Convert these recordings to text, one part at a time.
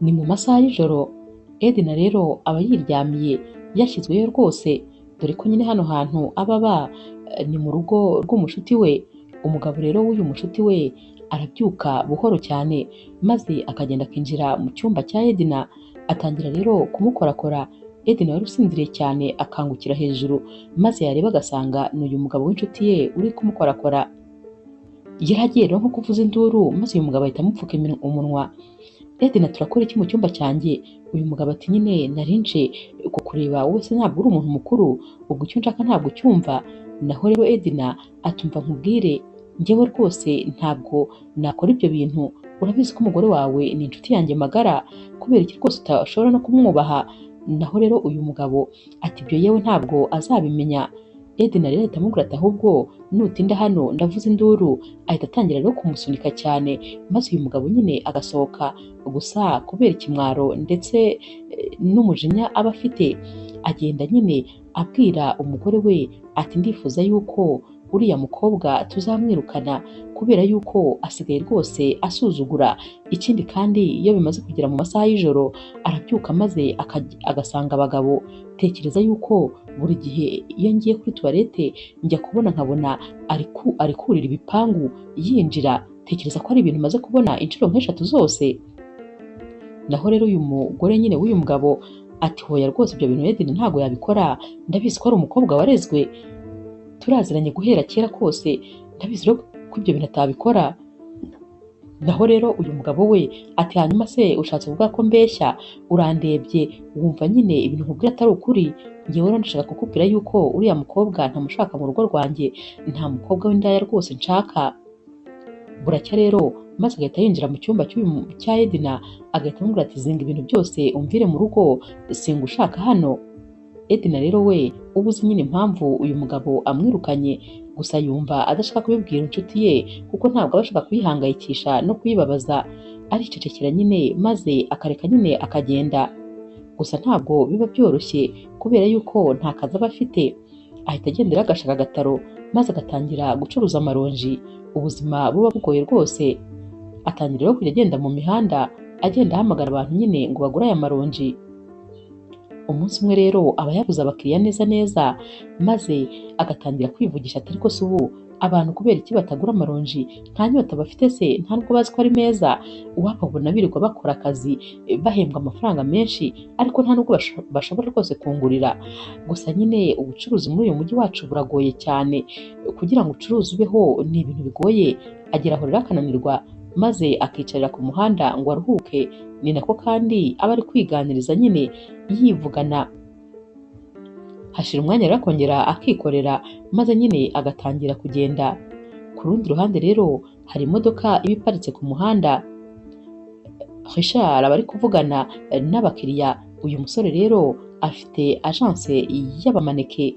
Ni mu masaha y'ijoro, Edna rero aba yiryamiye yashyizweyo rwose, dore ko nyine hano hantu aba aba ni mu rugo rw'umushuti we. Umugabo rero w'uyu mushuti we arabyuka buhoro cyane, maze akagenda akinjira mu cyumba cya Edna, atangira rero kumukorakora. Edna wari usinziriye cyane akangukira hejuru, maze yareba agasanga ni uyu mugabo w'inshuti ye uri kumukorakora. Yari agiye rero nko kuvuza induru, maze uyu mugabo ahita amupfuka umunwa. Edna, turakora iki mu cyumba cyanjye? Uyu mugabo ati nyine narinje kukureba, wowe se ntabwo uri umuntu mukuru, ubwo icyo nshaka ntabwo ucyumva. Naho rero Edna atumva nkubwire, njyewe rwose ntabwo nakora ibyo bintu, urabizi ko umugore wawe ni inshuti yanjye magara, kubera iki rwose utashobora no kumwubaha? Naho rero uyu mugabo ati ibyo yewe ntabwo azabimenya. Edna rero ahita amubwira ati ahubwo nutinda hano ndavuza induru, ahita atangira rero kumusunika cyane, maze uyu mugabo nyine agasohoka. Gusa kubera ikimwaro ndetse n'umujinya aba afite, agenda nyine abwira umugore we ati ndifuza yuko uriya mukobwa tuzamwirukana kubera yuko asigaye rwose asuzugura. Ikindi kandi iyo bimaze kugera mu masaha y'ijoro arabyuka maze agasanga abagabo. Tekereza yuko buri gihe iyo ngiye kuri tuwarete njya kubona nkabona ari kurira ibipangu yinjira, tekereza ko ari ibintu maze kubona inshuro nk'eshatu zose. Naho rero uyu mugore nyine w'uyu mugabo ati hoya rwose ibyo bintu Edna ntabwo yabikora, ndabizi ko ari umukobwa warezwe, turaziranye guhera kera kose, ndabizi rero ko ibyo bintu atabikora. Naho rero uyu mugabo we ati hanyuma se ushatse kuvuga ko mbeshya, urandebye wumva nyine ibintu nkubwira atari ukuri, njyewe rero ndashaka kukubwira yuko uriya mukobwa ntamushaka mu rugo rwanjye, nta mukobwa w'indaya rwose nshaka. Buracya rero maze agahita yinjira mu cyumba cya Edna, agahita amubwira ati zinga ibintu byose umvire mu rugo, singushaka hano. Edna rero we uba uzi nyine impamvu uyu mugabo amwirukanye, gusa yumva adashaka kubibwira inshuti ye kuko ntabwo aba ashaka kuyihangayikisha no kuyibabaza, aricecekera nyine maze akareka nyine akagenda. Gusa ntabwo biba byoroshye kubera yuko nta kazi aba afite, ahita agendera agashaka agataro maze agatangira gucuruza amaronji. Ubuzima buba bugoye rwose, atangira rero kujya agenda mu mihanda agenda ahamagara abantu nyine ngo bagure aya maronji. Umunsi umwe rero aba yabuze abakiriya neza neza, maze agatangira kwivugisha ati ariko se ubu abantu kubera iki batagura amaronji, nta nyota bafite se, nta nubwo bazi ko ari meza, uwababona birirwa bakora akazi bahembwa amafaranga menshi, ariko nta nubwo bashobora rwose kungurira. Gusa nyine ubucuruzi muri uyu mujyi wacu buragoye cyane, kugira ngo ucuruze ubeho ni ibintu bigoye. Agera aho rero akananirwa, maze akicarira ku muhanda ngo aruhuke. Ni nako kandi aba ari kwiganiriza nyine yivugana. Hashira umwanya rero akongera akikorera, maze nyine agatangira kugenda. Ku rundi ruhande rero hari imodoka iba iparitse ku muhanda, Richard aba ari kuvugana n'abakiriya. Uyu musore rero afite agence y'abamaneke,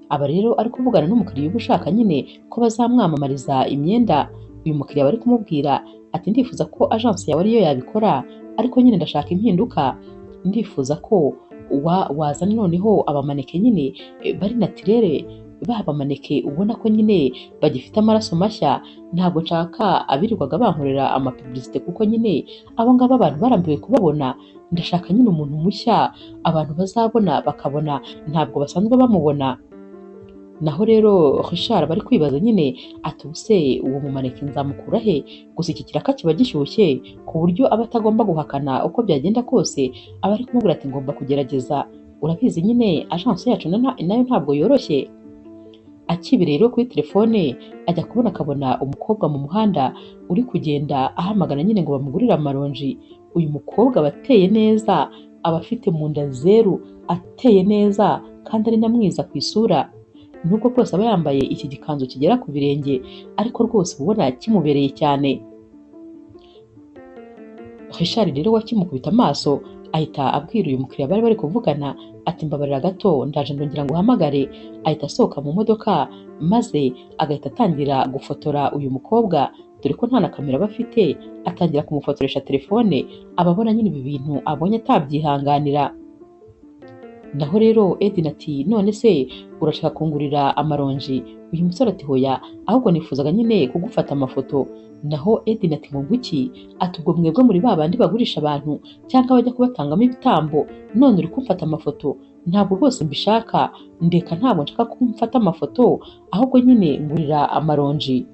aba rero ari kuvugana n'umukiriya uba ushaka nyine ko bazamwamamariza imyenda. Uyu mukiriya aba ari kumubwira ati ndifuza ko agence yawe ariyo yabikora, ariko nyine ndashaka impinduka, ndifuza ko wazana noneho abamaneke nyine bari natirere, ba bamaneke ubona ko nyine bagifite amaraso mashya, ntabwo nshaka abirirwaga bankorera amapublicité kuko nyine abo ngabo abantu barambiwe kubabona, ndashaka nyine umuntu mushya abantu bazabona bakabona ntabwo basanzwe bamubona. Naho rero Richard bari kwibaza nyine ati ubuse uwo mumaneke nzamukura he? Gusa iki kiraka kiba gishyushye ku buryo aba atagomba guhakana uko byagenda kose, aba ari kumubwira ati ngomba kugerageza, urabizi nyine agence yacu nayo ntabwo yoroshye. Akibereye rero kuri telefone ajya kubona akabona umukobwa mu muhanda uri kugenda ahamagara nyine ngo bamugurire amaronji. Uyu mukobwa aba ateye neza, aba afite mu nda zeru, ateye neza kandi ari na mwiza ku isura. Nubwo bwose aba yambaye iki gikanzu kigera ku birenge, ariko rwose uba ubona kimubereye cyane. Richard rero wakimukubita amaso ahita abwira uyu mukiriya bari bari kuvugana ati mbabarira gato ndaje ndongera ngo uhamagare. Ahita asohoka mu modoka maze agahita atangira gufotora uyu mukobwa, dore ko nta na kamera aba afite, atangira kumufotoresha telefone, aba abona nyine ibi bintu abonye atabyihanganira. Naho rero Edna ati none se urashaka kungurira amaronji? Uyu musore ati hoya, ahubwo nifuzaga nyine kugufata amafoto. Naho Edna ati ngo nguki? Ati ubwo mwebwe muri ba bandi bagurisha abantu cyangwa bajya kubatangamo ibitambo, none uri kumfata amafoto? Ntabwo rwose mbishaka, ndeka ntabwo nshaka ko mfata amafoto, ahubwo nyine ngurira amaronji.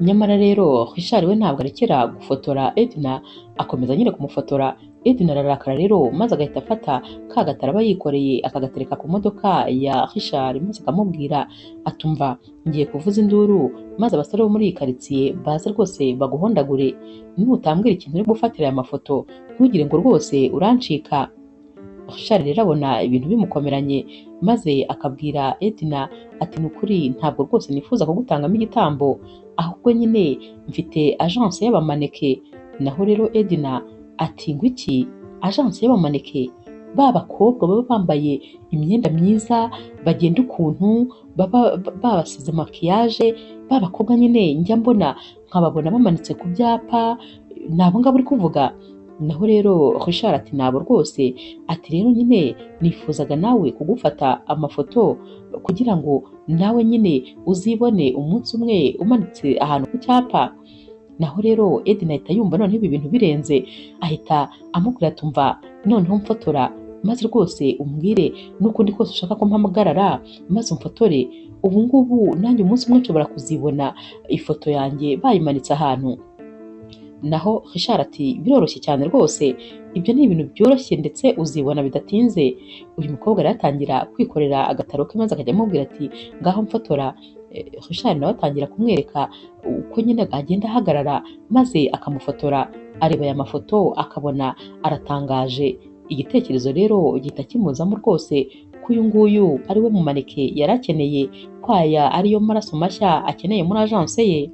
Nyamara rero Richard we ntabwo arekera gufotora Edna, akomeza nyine kumufotora. Edna ararakara rero maze agahita afata ka gataro aba yikoreye akagatereka ku modoka ya Richard, maze akamubwira atumva ngiye kuvuza induru maze abasore bo muri iyi karitsiye baze rwose baguhondagure, nutambwira ikintu uri gufatira aya mafoto ntugire ngo rwose urancika. Richard rero abona ibintu bimukomeranye maze akabwira Edna ati ni ukuri ntabwo rwose nifuza kugutangamo igitambo, ahubwo nyine mfite agence y'abamaneke. Naho rero Edna ati ngwiki, agence y'abamaneke? Ba bakobwa baba bambaye imyenda myiza, bagenda ukuntu, baba babasize makiyaje, ba bakobwa nyine njya mbona nkababona bamanitse ku byapa, ni abo ngabo uri kuvuga? Naho rero Richard ati nabo rwose, ati rero nyine nifuzaga nawe kugufata amafoto kugira ngo nawe nyine uzibone umunsi umwe umanitse ahantu ku cyapa. Naho rero Edna ahita yumva noneho ibi bintu birenze, ahita amubwira ati umva noneho mfotora maze rwose umbwire n'ukundi kose ushaka ko mpamagarara maze umfotore, ubu ngubu nanjye umunsi umwe nshobora kuzibona ifoto yanjye bayimanitse ahantu. Naho Richard ati biroroshye cyane rwose, ibyo ni ibintu byoroshye ndetse uzibona bidatinze. Uyu mukobwa rero atangira kwikorera agataro ke maze akajya amubwira ati ngaho mfotora. Richard nawe atangira kumwereka uko nyine agenda ahagarara maze akamufotora. Areba aya mafoto akabona aratangaje. Igitekerezo rero gihita kimuzamo rwose ko uyu nguyu ari we mumaneke yari akeneye, ko aya ariyo maraso mashya akeneye muri agence ye.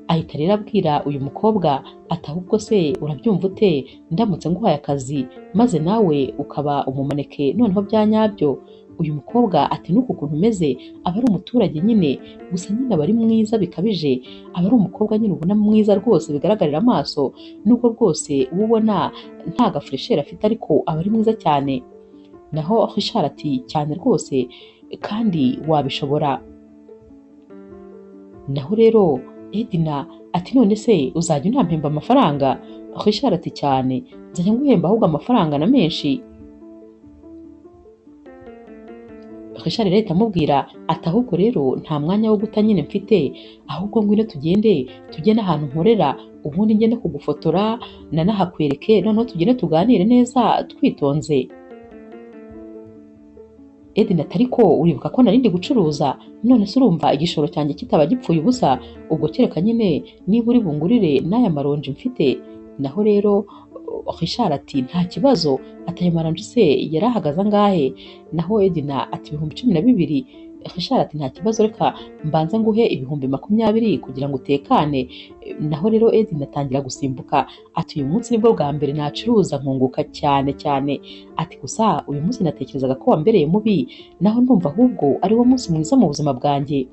Ahita rero abwira uyu mukobwa ati ahubwo se urabyumva ute ndamutse nguhaye akazi maze nawe ukaba umumaneke noneho bya nyabyo? Uyu mukobwa ati nuku ukuntu umeze aba ari umuturage nyine, gusa nyine aba ari mwiza bikabije, aba ari umukobwa nyine ubona mwiza rwose bigaragarira amaso, nubwo rwose uba ubona nta gafuresheri afite ariko aba ari mwiza cyane. Naho Richard ati cyane rwose kandi wabishobora. Naho rero Edna ati none se uzajya unampemba amafaranga? Richard ati cyane, nzajya nguhemba ahubwo amafaranga na menshi. Richard rero ahita amubwira ati ahubwo rero nta mwanya wo guta nyine mfite, ahubwo ngwino tugende tujye n'ahantu nkorera, ubundi ngende kugufotora nanahakwereke, noneho tugende tuganire neza twitonze. Edna ati ariko uribuka ko nari ndi gucuruza, none se urumva igishoro cyanjye kitaba gipfuye ubusa, ubwo kereka nyine niba uri bungurire n'aya maronji mfite. Naho rero Richard ati nta kibazo, ati ayo maronji se yari ahagaze angahe? Naho Edna ati 12,000. Richard ati nta kibazo, reka mbanze nguhe 20,000 kugira ngo utekane. Naho rero Edna atangira gusimbuka ati uyu munsi nibwo bwa mbere nacuruza nkunguka cyane cyane, ati gusa uyu munsi natekerezaga ko wambereye mubi, naho ndumva ahubwo ari wo munsi mwiza mu buzima bwanjye.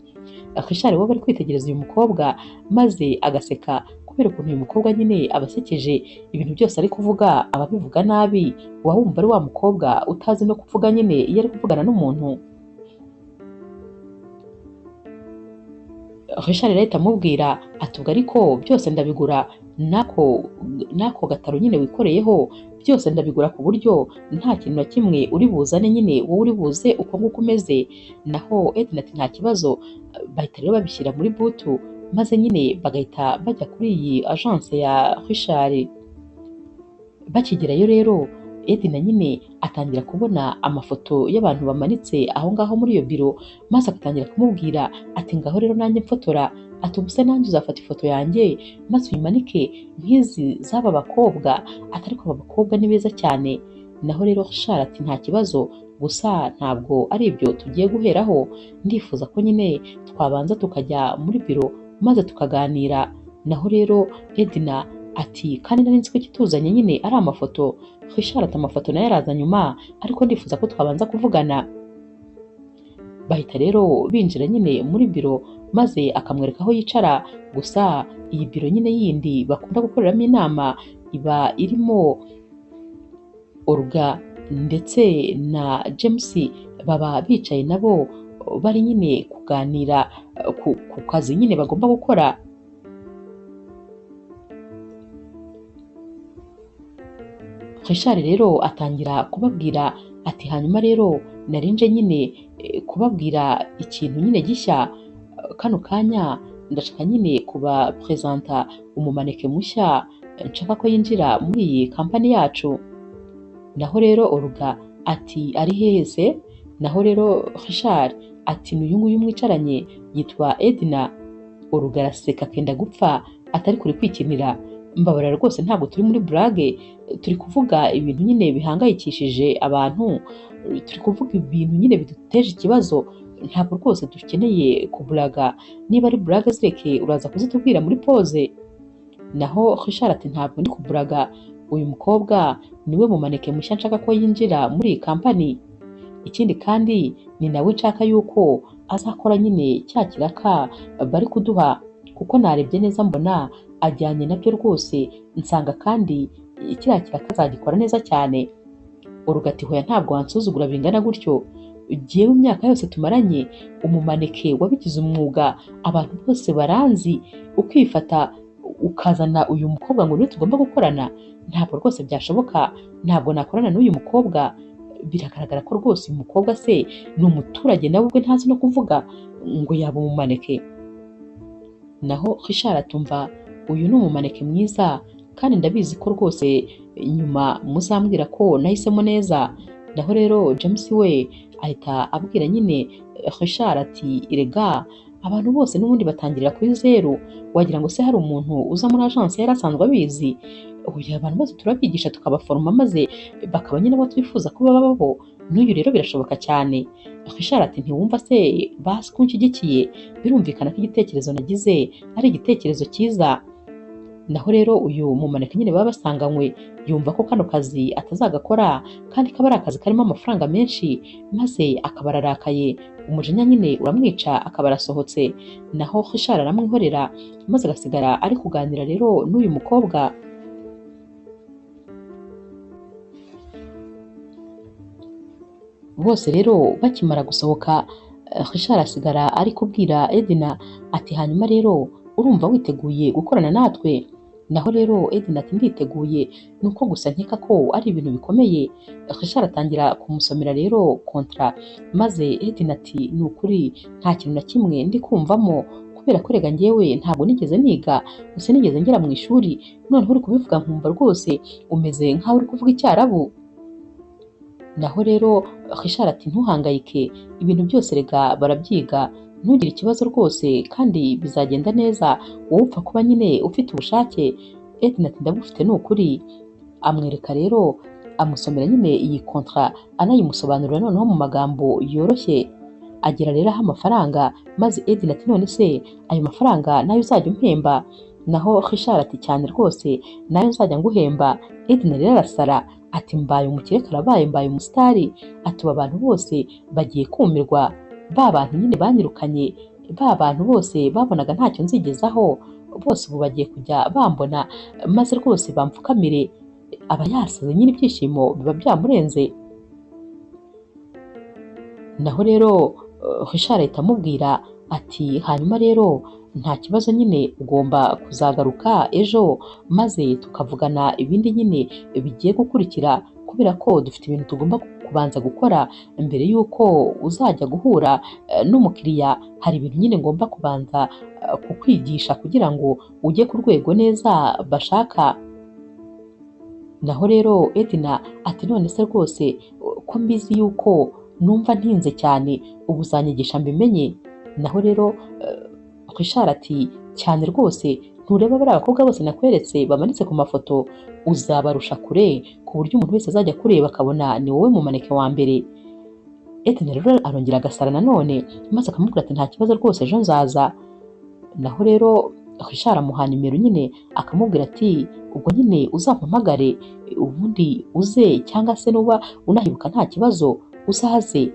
Richard we bari kwitegereza uyu mukobwa maze agaseka kubera ukuntu uyu mukobwa nyine abasekeje, ibintu byose ari kuvuga aba abivuga nabi, uba wumva ari wa mukobwa utazi no kuvuga nyine iyo ari kuvugana n'umuntu. Richard rero ahita amubwira ati ubwo ariko byose ndabigura, n'ako gataro nyine wikoreyeho byose ndabigura ku buryo nta kintu na kimwe uri buzane nyine, wowe uri buze uko nguko umeze. Naho Edna ati nta kibazo, bahita rero babishyira muri butu maze nyine bagahita bajya kuri iyi agence ya Richard. Bakigerayo rero Edna nyine atangira kubona amafoto y'abantu bamanitse aho ngaho muri iyo biro, maze agatangira kumubwira ati ngaho rero nanjye mfotora, ati ubuse nanjye uzafata ifoto yanjye maze uyimanike nk'izi z'aba bakobwa, ati ariko aba bakobwa ni beza cyane. Naho rero Richard ati nta kibazo, gusa ntabwo ari ibyo tugiye guheraho, ndifuza ko nyine twabanza tukajya muri biro maze tukaganira. Naho rero Edna ati kandi nari nzi ko ikituzanye nyine ari amafoto. Richard ati amafoto nayo araza nyuma, ariko ndifuza ko twabanza kuvugana. Bahita rero binjira nyine muri biro maze akamwereka aho yicara. Gusa iyi biro nyine yindi bakunda gukoreramo inama iba irimo Olga ndetse na James, baba bicaye nabo bari nyine kuganira ku kazi nyine bagomba gukora. Richard rero atangira kubabwira ati hanyuma rero narinje nyine kubabwira ikintu nyine gishya, kano kanya ndashaka nyine kuba presenta umumaneke mushya nshaka ko yinjira muri iyi kampani yacu. Naho rero Olga ati ari hehe se? Naho rero Richard ati n'uyu nguyu mwicaranye yitwa Edna. Olga araseka akenda gupfa atari kure kwikinira, mbabara rwose ntabwo turi muri burage, turi kuvuga ibintu nyine bihangayikishije abantu, turi kuvuga ibintu nyine biduteje ikibazo, ntabwo rwose dukeneye kuburaga, niba ari burage zireke uraza kuzitubwira muri pose. Naho Richard ati ntabwo ndi kuburaga, uyu mukobwa niwe mumaneke mushya nshaka ko yinjira muri iyi kampani, ikindi kandi ni nawe nshaka yuko azakora nyine cya kiraka bari kuduha, kuko narebye neza mbona ajyanye nabyo rwose, nsanga kandi kiriya kiraka azagikora neza cyane. Olga ati hoya ntabwo wansuzugura bingana gutyo, jyewe imyaka yose tumaranye umumaneke wabigize umwuga, abantu bose baranzi, ukifata ukazana uyu mukobwa ngo niwe tugomba gukorana, ntabwo rwose byashoboka, ntabwo nakorana n'uyu mukobwa. Biragaragara ko rwose uyu mukobwa se ni umuturage nawe ubwe ntazi no kuvuga ngo yaba umumaneke. Naho Richard atumva uyu ni umumaneke mwiza kandi ndabizi ko rwose nyuma muzambwira ko nahisemo neza. Naho rero James we ahita abwira nyine Richard ati erega abantu bose n'ubundi batangirira kuri zeru, wagira ngo se hari umuntu uza muri agence yari asanzwe abizi? Oya, abantu bose turabigisha tukabaforoma maze bakaba nyine abo twifuza kuba babo, n'uyu rero birashoboka cyane. Richard ati ntiwumva se basi ko unshyigikiye, birumvikana ko igitekerezo nagize ari igitekerezo cyiza. Naho rero uyu mumaneke nyine baba basanganywe yumva ko kano kazi atazagakora kandi kaba ari akazi karimo amafaranga menshi, maze akaba ararakaye, umujinya nyine uramwica akaba arasohotse. Naho Richard aramwihorera maze agasigara ari kuganira rero n'uyu mukobwa. Bose rero bakimara gusohoka Richard asigara ari kubwira Edna ati hanyuma rero urumva witeguye gukorana natwe? Naho rero Edna ati nditeguye, nuko gusa nkeka ko ari ibintu bikomeye. Richard atangira kumusomera rero kontra, maze Edna ati ni ukuri nta kintu na kimwe ndi kumvamo, kubera ko rega njyewe ntabwo nigeze niga, gusa nigeze ngera mu ishuri, noneho uri kubivuga nkumva rwose umeze nkaho uri kuvuga icyarabu. Naho rero Richard ati ntuhangayike, ibintu byose rega barabyiga, ntugire ikibazo rwose kandi bizagenda neza, wowe upfa kuba nyine ufite ubushake. Edna ati ndabufite ni ukuri. Amwereka rero amusomera nyine iyi kontra anayimusobanurira noneho mu magambo yoroshye. Agera rero aho amafaranga, maze Edna ati none se ayo mafaranga nayo uzajya umpemba? Naho Richard ati cyane rwose nayo nzajya nguhemba. Edna rero arasara ati mbaye umukire karabaye, mbaye umusitari, ati ubu abantu bose bagiye kumirwa, ba bantu nyine banyirukanye, ba bantu bose babonaga ntacyo nzigezaho, bose ubu bagiye kujya bambona maze rwose bamfukamire. Aba yasaze nyine ibyishimo biba byamurenze. Naho rero Richard ahita amubwira ati hanyuma rero nta kibazo nyine ugomba kuzagaruka ejo maze tukavugana ibindi nyine bigiye gukurikira, kubera ko dufite ibintu tugomba kubanza gukora mbere y'uko uzajya guhura n'umukiriya. Hari ibintu nyine ngomba kubanza kukwigisha kugira ngo ujye ku rwego neza bashaka. Naho rero Edna ati none se rwose ko mbizi yuko numva ntinze cyane, ubu uzanyigisha mbimenye? Naho rero Richard ati cyane rwose, ntureba bariya bakobwa bose nakweretse bamanitse ku mafoto, uzabarusha kure ku buryo umuntu wese azajya kureba akabona ni wowe mumaneke wa mbere. Edna rero arongera agasara nanone maze akamubwira ati nta kibazo rwose ejo nzaza. Naho rero Richard amuha nimero nyine akamubwira ati ubwo nyine uzampamagare ubundi uze, cyangwa se nuba unahibuka nta kibazo uzaze.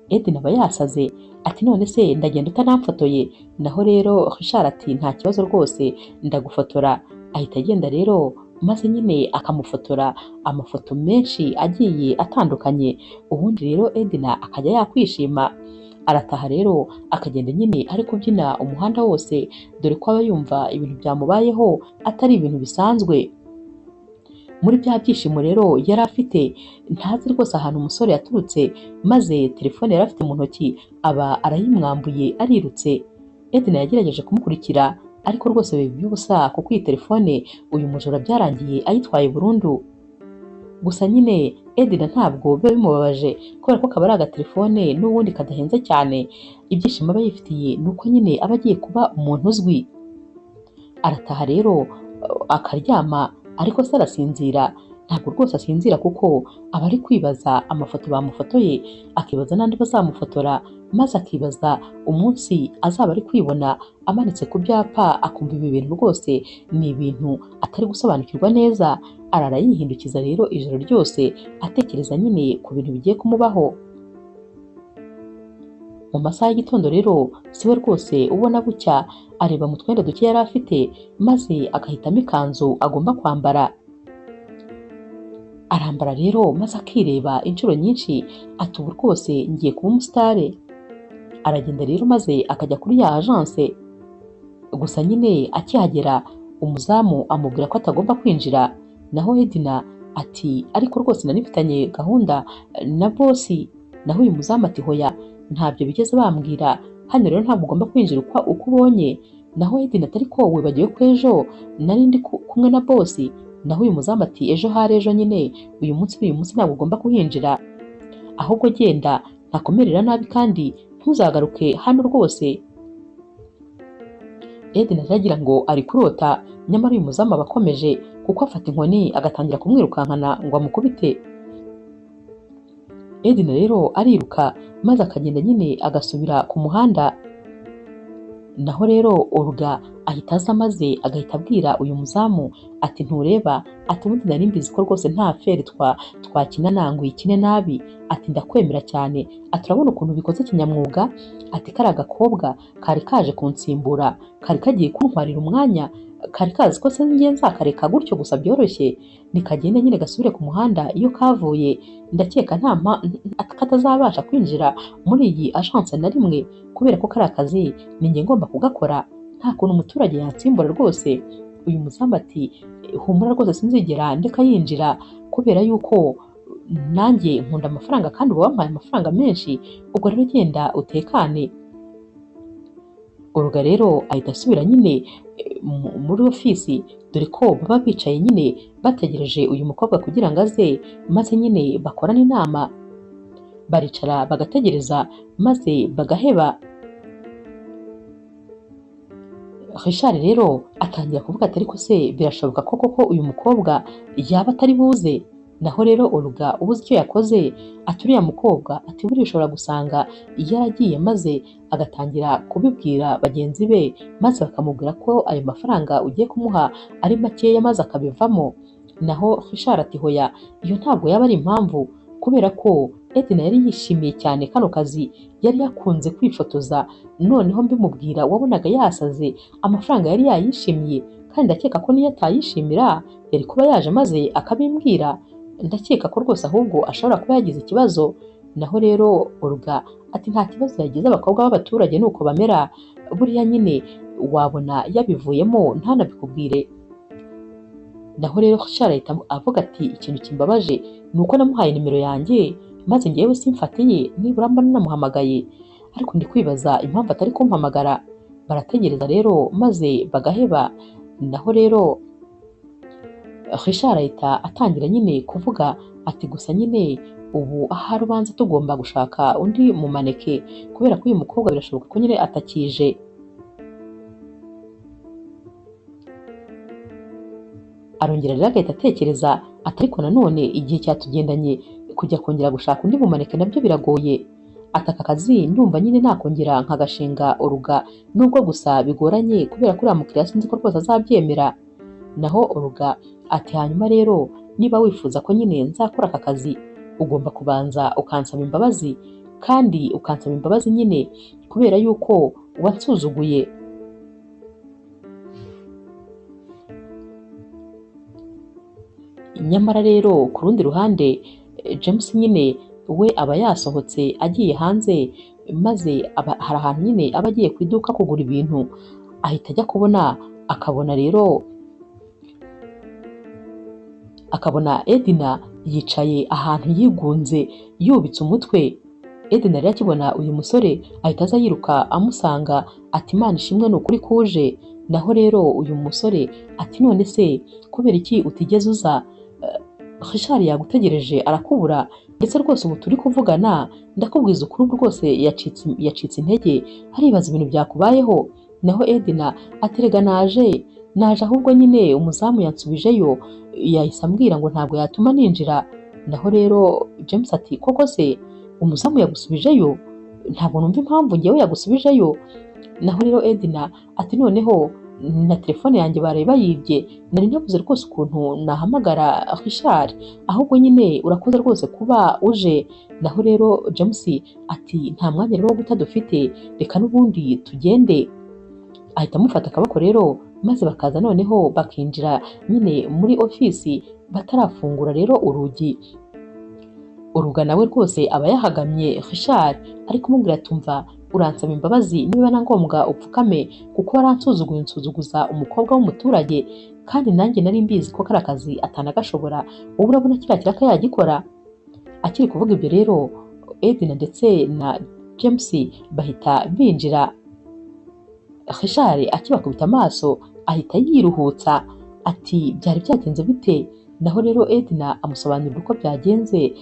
Edna aba yasaze ati none se ndagenda utanamfotoye. Naho rero Richard ati nta kibazo rwose ndagufotora. Ahita agenda rero maze nyine akamufotora amafoto menshi agiye atandukanye. Ubundi rero Edna akajya yakwishima. Arataha rero akagenda nyine ari kubyina umuhanda wose, dore ko aba yumva ibintu byamubayeho atari ibintu bisanzwe. Muri bya byishimo rero yari afite, ntazi rwose ahantu umusore yaturutse, maze telefone yari afite mu ntoki aba arayimwambuye arirutse. Edna yagerageje kumukurikira ariko rwose biba iby'ubusa, kuko iyi telefone uyu mujura byarangiye ayitwaye burundu. Gusa nyine Edna ntabwo biba bimubabaje kubera ko kaba ari agatelefone n'ubundi kadahenze cyane. Ibyishimo aba yifitiye ni uko nyine aba agiye kuba umuntu uzwi. Arataha rero akaryama, ariko se arasinzira? Ntabwo rwose asinzira, kuko aba ari kwibaza amafoto bamufotoye, akibaza n'andi bazamufotora, maze akibaza umunsi azaba ari kwibona amanitse ku byapa, akumva ibi bintu rwose ni ibintu atari gusobanukirwa neza. Arara yihindukiza rero ijoro ryose atekereza nyine ku bintu bigiye kumubaho. Mu masaha y'igitondo rero siwe rwose ubona bucya, areba mu twenda duke yari afite maze agahitamo ikanzu agomba kwambara. Arambara rero maze akireba inshuro nyinshi ati ubu rwose ngiye kuba umusitare. Aragenda rero maze akajya kuri ya agence. Gusa nyine akihagera umuzamu amubwira ko atagomba kwinjira. Naho Edna ati ariko rwose nari mfitanye gahunda na bosi. Naho uyu muzamu ati hoya ntabyo bigeze bambwira, hano rero ntabwo ugomba kwinjira uko ubonye. Naho Edna ati ariko wibagiwe ko ejo nari ndi kumwe na bosi. Naho uyu muzamu ati ejo hari ejo nyine, uyu munsi n'uyu munsi ntabwo ugomba kuhinjira, ahubwo genda ntakomerera nabi kandi ntuzagaruke hano rwose. Edna aragira ngo ari kurota, nyamara uyu muzamu aba akomeje, kuko afata inkoni agatangira kumwirukankana ngo amukubite. Edna rero ariruka maze akagenda nyine agasubira ku muhanda. Naho rero Olga ahita aza maze agahita abwira uyu muzamu ati ntureba, ati ubundi nari mbizi ko rwose nta feri twakina nangu ikine nabi, ati ndakwemera cyane, ati urabona ukuntu bikoze kinyamwuga, ati kari agakobwa kari kaje kunsimbura, kari kagiye kuntwarira umwanya, kari kazi ko se ngiye nzakareka gutyo gusa byoroshye, nikagenda nyine gasubire ku muhanda iyo kavuye, ndakeka nta katazabasha kwinjira muri iyi agence na rimwe, kubera ko kari akazi ninjye ngomba kugakora, nta kuntu umuturage yansimbura rwose. Uyu muzamu ati humura rwose sinzigera ndeka yinjira, kubera yuko nanjye nkunda amafaranga kandi uba wampaye amafaranga menshi, ubwo rero genda utekane. Olga rero ahita asubira nyine muri ofisi, dore ko baba bicaye nyine bategereje uyu mukobwa kugira ngo aze, maze nyine bakorane inama. Baricara bagategereza maze bagaheba. Richard rero atangira kuvuga ati ariko se birashoboka ko koko uyu mukobwa yaba atari buze. Naho rero Olga ubuze icyo yakoze, ati uriya mukobwa ati buriya ushobora gusanga yaragiye maze agatangira kubibwira bagenzi be, maze bakamubwira ko ayo mafaranga ugiye kumuha ari makeya maze akabivamo. Naho Richard ati hoya iyo ntabwo yaba ari impamvu, kubera ko Edna yari yishimiye cyane kano kazi, yari yakunze kwifotoza, noneho mbimubwira wabonaga yasaze, amafaranga yari yayishimiye, kandi ndakeka ko niyo atayishimira yari kuba yaje maze akabimbwira, ndakeka ko rwose ahubwo ashobora kuba yagize ikibazo. Naho rero Olga ati nta kibazo yagize, abakobwa b'abaturage nuko bamera, buriya nyine wabona yabivuyemo ntanabikubwire. Naho rero Richard ahita avuga ati ikintu kimbabaje ni uko namuhaye nimero yanjye maze ngewe simfatiye, nibura mba namuhamagaye, ariko ndi kwibaza impamvu atari kumpamagara. Barategereza rero maze bagaheba. Naho rero Richard ahita atangira nyine kuvuga ati gusa nyine ubu ahari ubanza tugomba gushaka undi mumaneke, kubera ko uyu mukobwa birashoboka ko nyine atakije. Arongera rero agahita atekereza ati ariko nanone igihe cyatugendanye kujya kongera gushaka undi mumaneke nabyo biragoye, ataka akazi ndumva nyine nakongera nkagashinga Olga, nubwo gusa bigoranye kubera ko uriya mukiriya sinzi ko rwose azabyemera. Naho Olga ati hanyuma rero niba wifuza ko nyine nzakora aka kazi ugomba kubanza ukansaba imbabazi, kandi ukansaba imbabazi nyine kubera yuko wansuzuguye. Nyamara rero ku rundi ruhande James nyine we aba yasohotse agiye hanze, maze hari ahantu nyine aba agiye ku iduka kugura ibintu, ahita ajya kubona akabona rero akabona Edna yicaye ahantu yigunze yubitse umutwe. Edna rero akibona uyu musore ahita aza yiruka amusanga ati Imana ishimwe ni ukuri kuje. Naho rero uyu musore ati none se kubera iki utigeze uza? Richard yagutegereje arakubura, ndetse rwose ubu turi kuvugana ndakubwiza ukuri rwose yacitse intege, aribaza ibintu byakubayeho. Naho Edna aterega naje ahubwo nyine umuzamu yansubijeyo, yahise ambwira ngo ntabwo yatuma ninjira. Naho rero James ati koko se umuzamu yagusubijeyo? Ntabwo numva impamvu ngewe yagusubijeyo. Naho rero Edna ati noneho na telefone yanjye baraye bayibye, nari nabuze rwose ukuntu nahamagara Richard, ahubwo nyine urakoze rwose kuba uje. Naho rero James ati nta mwanya rero wo guta dufite, reka n'ubundi tugende. Ahita amufata akaboko rero maze bakaza noneho bakinjira nyine muri ofisi batarafungura rero urugi. Uruga nawe rwose aba yahagamye Richard ari kumubwira tumva uransaba imbabazi niba na ngombwa upfukame kuko waransuzuguye unsuzuguza umukobwa w'umuturage, kandi nanjye nari mbizi ko kari akazi atanagashobora, wowe urabona kiriya kiraka yagikora. Akiri kuvuga ibyo rero Edna ndetse na James bahita binjira. Richard akibakubita amaso ahita yiruhutsa ati byari byagenze bite? Naho rero Edna amusobanurira uko byagenze.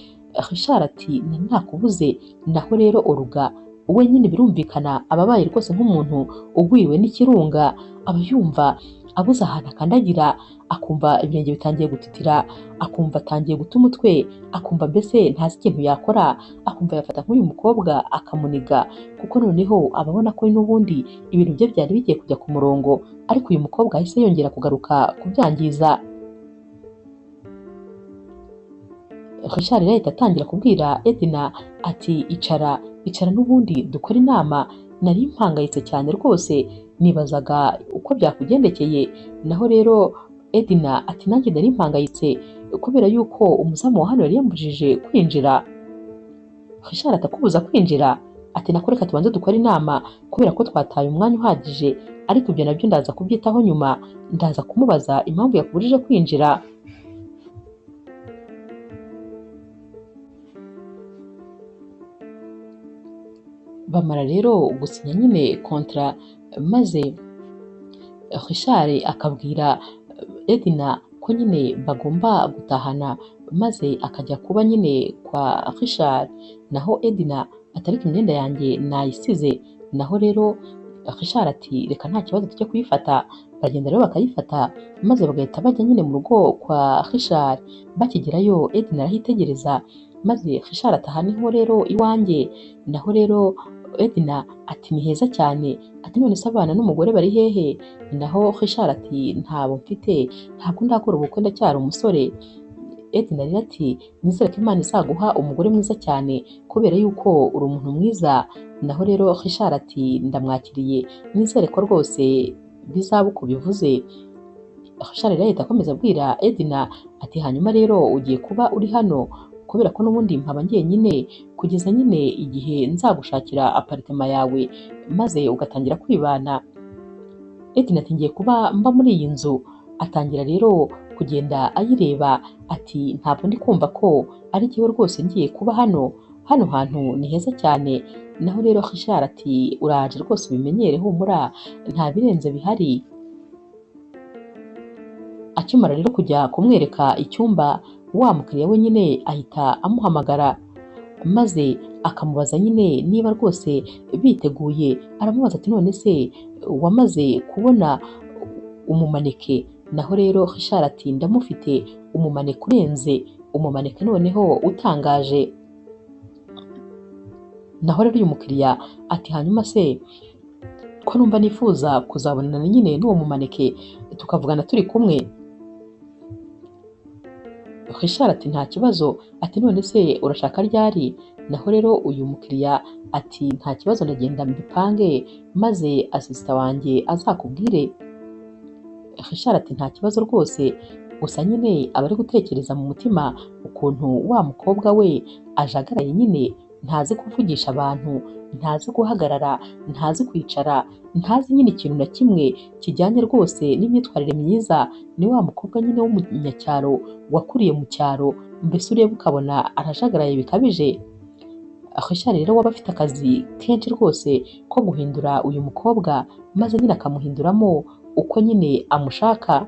Richard ati nakubuze. Naho rero Oruga we nyine birumvikana ababaye rwose nk'umuntu ugwiriwe n'ikirunga, aba yumva abuze ahantu akandagira, akumva ibirenge bitangiye gutitira, akumva atangiye guta umutwe, akumva mbese ntazi ikintu yakora, akumva yafata nk'uyu mukobwa akamuniga, kuko noneho ababona ko n'ubundi ibintu bye byari bigiye kujya ku murongo, ariko uyu mukobwa ahise yongera kugaruka kubyangiza. Richard rero ahita atangira kubwira Edna ati icara icara n'ubundi dukora inama, nari mpangayitse cyane rwose nibazaga uko byakugendekeye. Naho rero Edna ati nanjye nari mpangayitse kubera yuko umuzamu wa hano yari yambujije kwinjira. Richard atakubuza kwinjira? Ati nako reka tubanze dukore inama kubera ko twataye umwanya uhagije, ariko ibyo nabyo ndaza kubyitaho nyuma, ndaza kumubaza impamvu yakubujije kwinjira. Bamara rero gusinya nyine kontra, maze Richard akabwira Edna ko nyine bagomba gutahana, maze akajya kuba nyine kwa Richard. Naho Edna atariko imyenda yanjye nayisize. Naho rero Richard ati reka nta kibazo tujye kuyifata. Bagenda rero bakayifata, maze bagahita bajya nyine mu rugo kwa Richard. Bakigerayo Edna arahitegereza, maze Richard ataha niho rero iwanjye. Naho rero Edna ati ni heza cyane, ati none se abana n'umugore bari hehe? Naho Richard ati ntabo mfite, ntabwo ndakora ubukwe ndacyari umusore. Edna rero ati nizere ko Imana izaguha umugore mwiza cyane kubera yuko uri umuntu mwiza. Naho rero Richard ati ndamwakiriye, nizere ko rwose bizaba uko bivuze. Richard rero ahita akomeza abwira Edna ati hanyuma rero ugiye kuba uri hano kubera ko n'ubundi mpaba njyenyine kugeza nyine igihe nzagushakira aparitema yawe maze ugatangira kwibana. Edna ati ngiye kuba mba muri iyi nzu. Atangira rero kugenda ayireba ati ntabwo ndi kumva ko ari jyewe rwose ngiye kuba hano, hano hantu ni heza cyane. Naho rero Richard ati uraje rwose ubimenyere, humura nta birenze bihari. Akimara rero kujya kumwereka icyumba, wa mukiriya we nyine ahita amuhamagara, maze akamubaza nyine niba rwose biteguye. Aramubaza ati none se wamaze kubona umumaneke? Naho rero Richard ati ndamufite, umumaneke urenze, umumaneke noneho utangaje. Naho rero uyu mukiriya ati hanyuma se ko numva nifuza kuzabonana nyine n'uwo mumaneke tukavugana turi kumwe. Richard ati nta kibazo, ati none se urashaka ryari? Naho rero uyu mukiriya ati nta kibazo ndagenda mbipange maze asisita wanjye azakubwire. Richard ati nta kibazo rwose, gusa nyine aba ari gutekereza mu mutima ukuntu wa mukobwa we ajagaraye nyine, ntazi kuvugisha abantu, ntazi guhagarara, ntazi kwicara, ntazi nyine ikintu na kimwe kijyanye rwose n'imyitwarire myiza. Ni wa mukobwa nyine w'umunyacyaro wakuriye mu cyaro, mbese ureba ukabona arajagaraye bikabije. Richard rero waba afite akazi kenshi rwose ko guhindura uyu mukobwa, maze nyine akamuhinduramo uko nyine amushaka.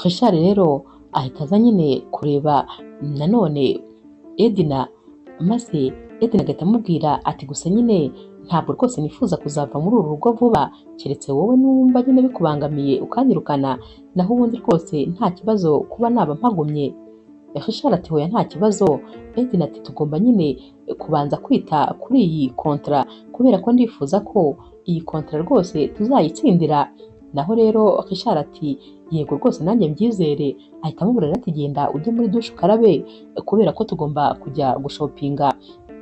Richard rero ahita aza nyine kureba nanone Edna, maze Edna agahita amubwira ati gusa nyine ntabwo rwose nifuza kuzava muri uru rugo vuba, keretse wowe numva nyine bikubangamiye ukanyirukana, naho ubundi rwose nta kibazo kuba naba mpagumye. Richard ati hoya nta kibazo. Edna ati tugomba nyine kubanza kwita kuri iyi kontra kubera ko ndifuza ko iyi kontra rwose tuzayitsindira. Naho rero Richard ati yego rwose nanjye mbyizere. Ahita amubwira ati genda ujye muri dushe ukarabe kubera ko tugomba kujya gushopinga.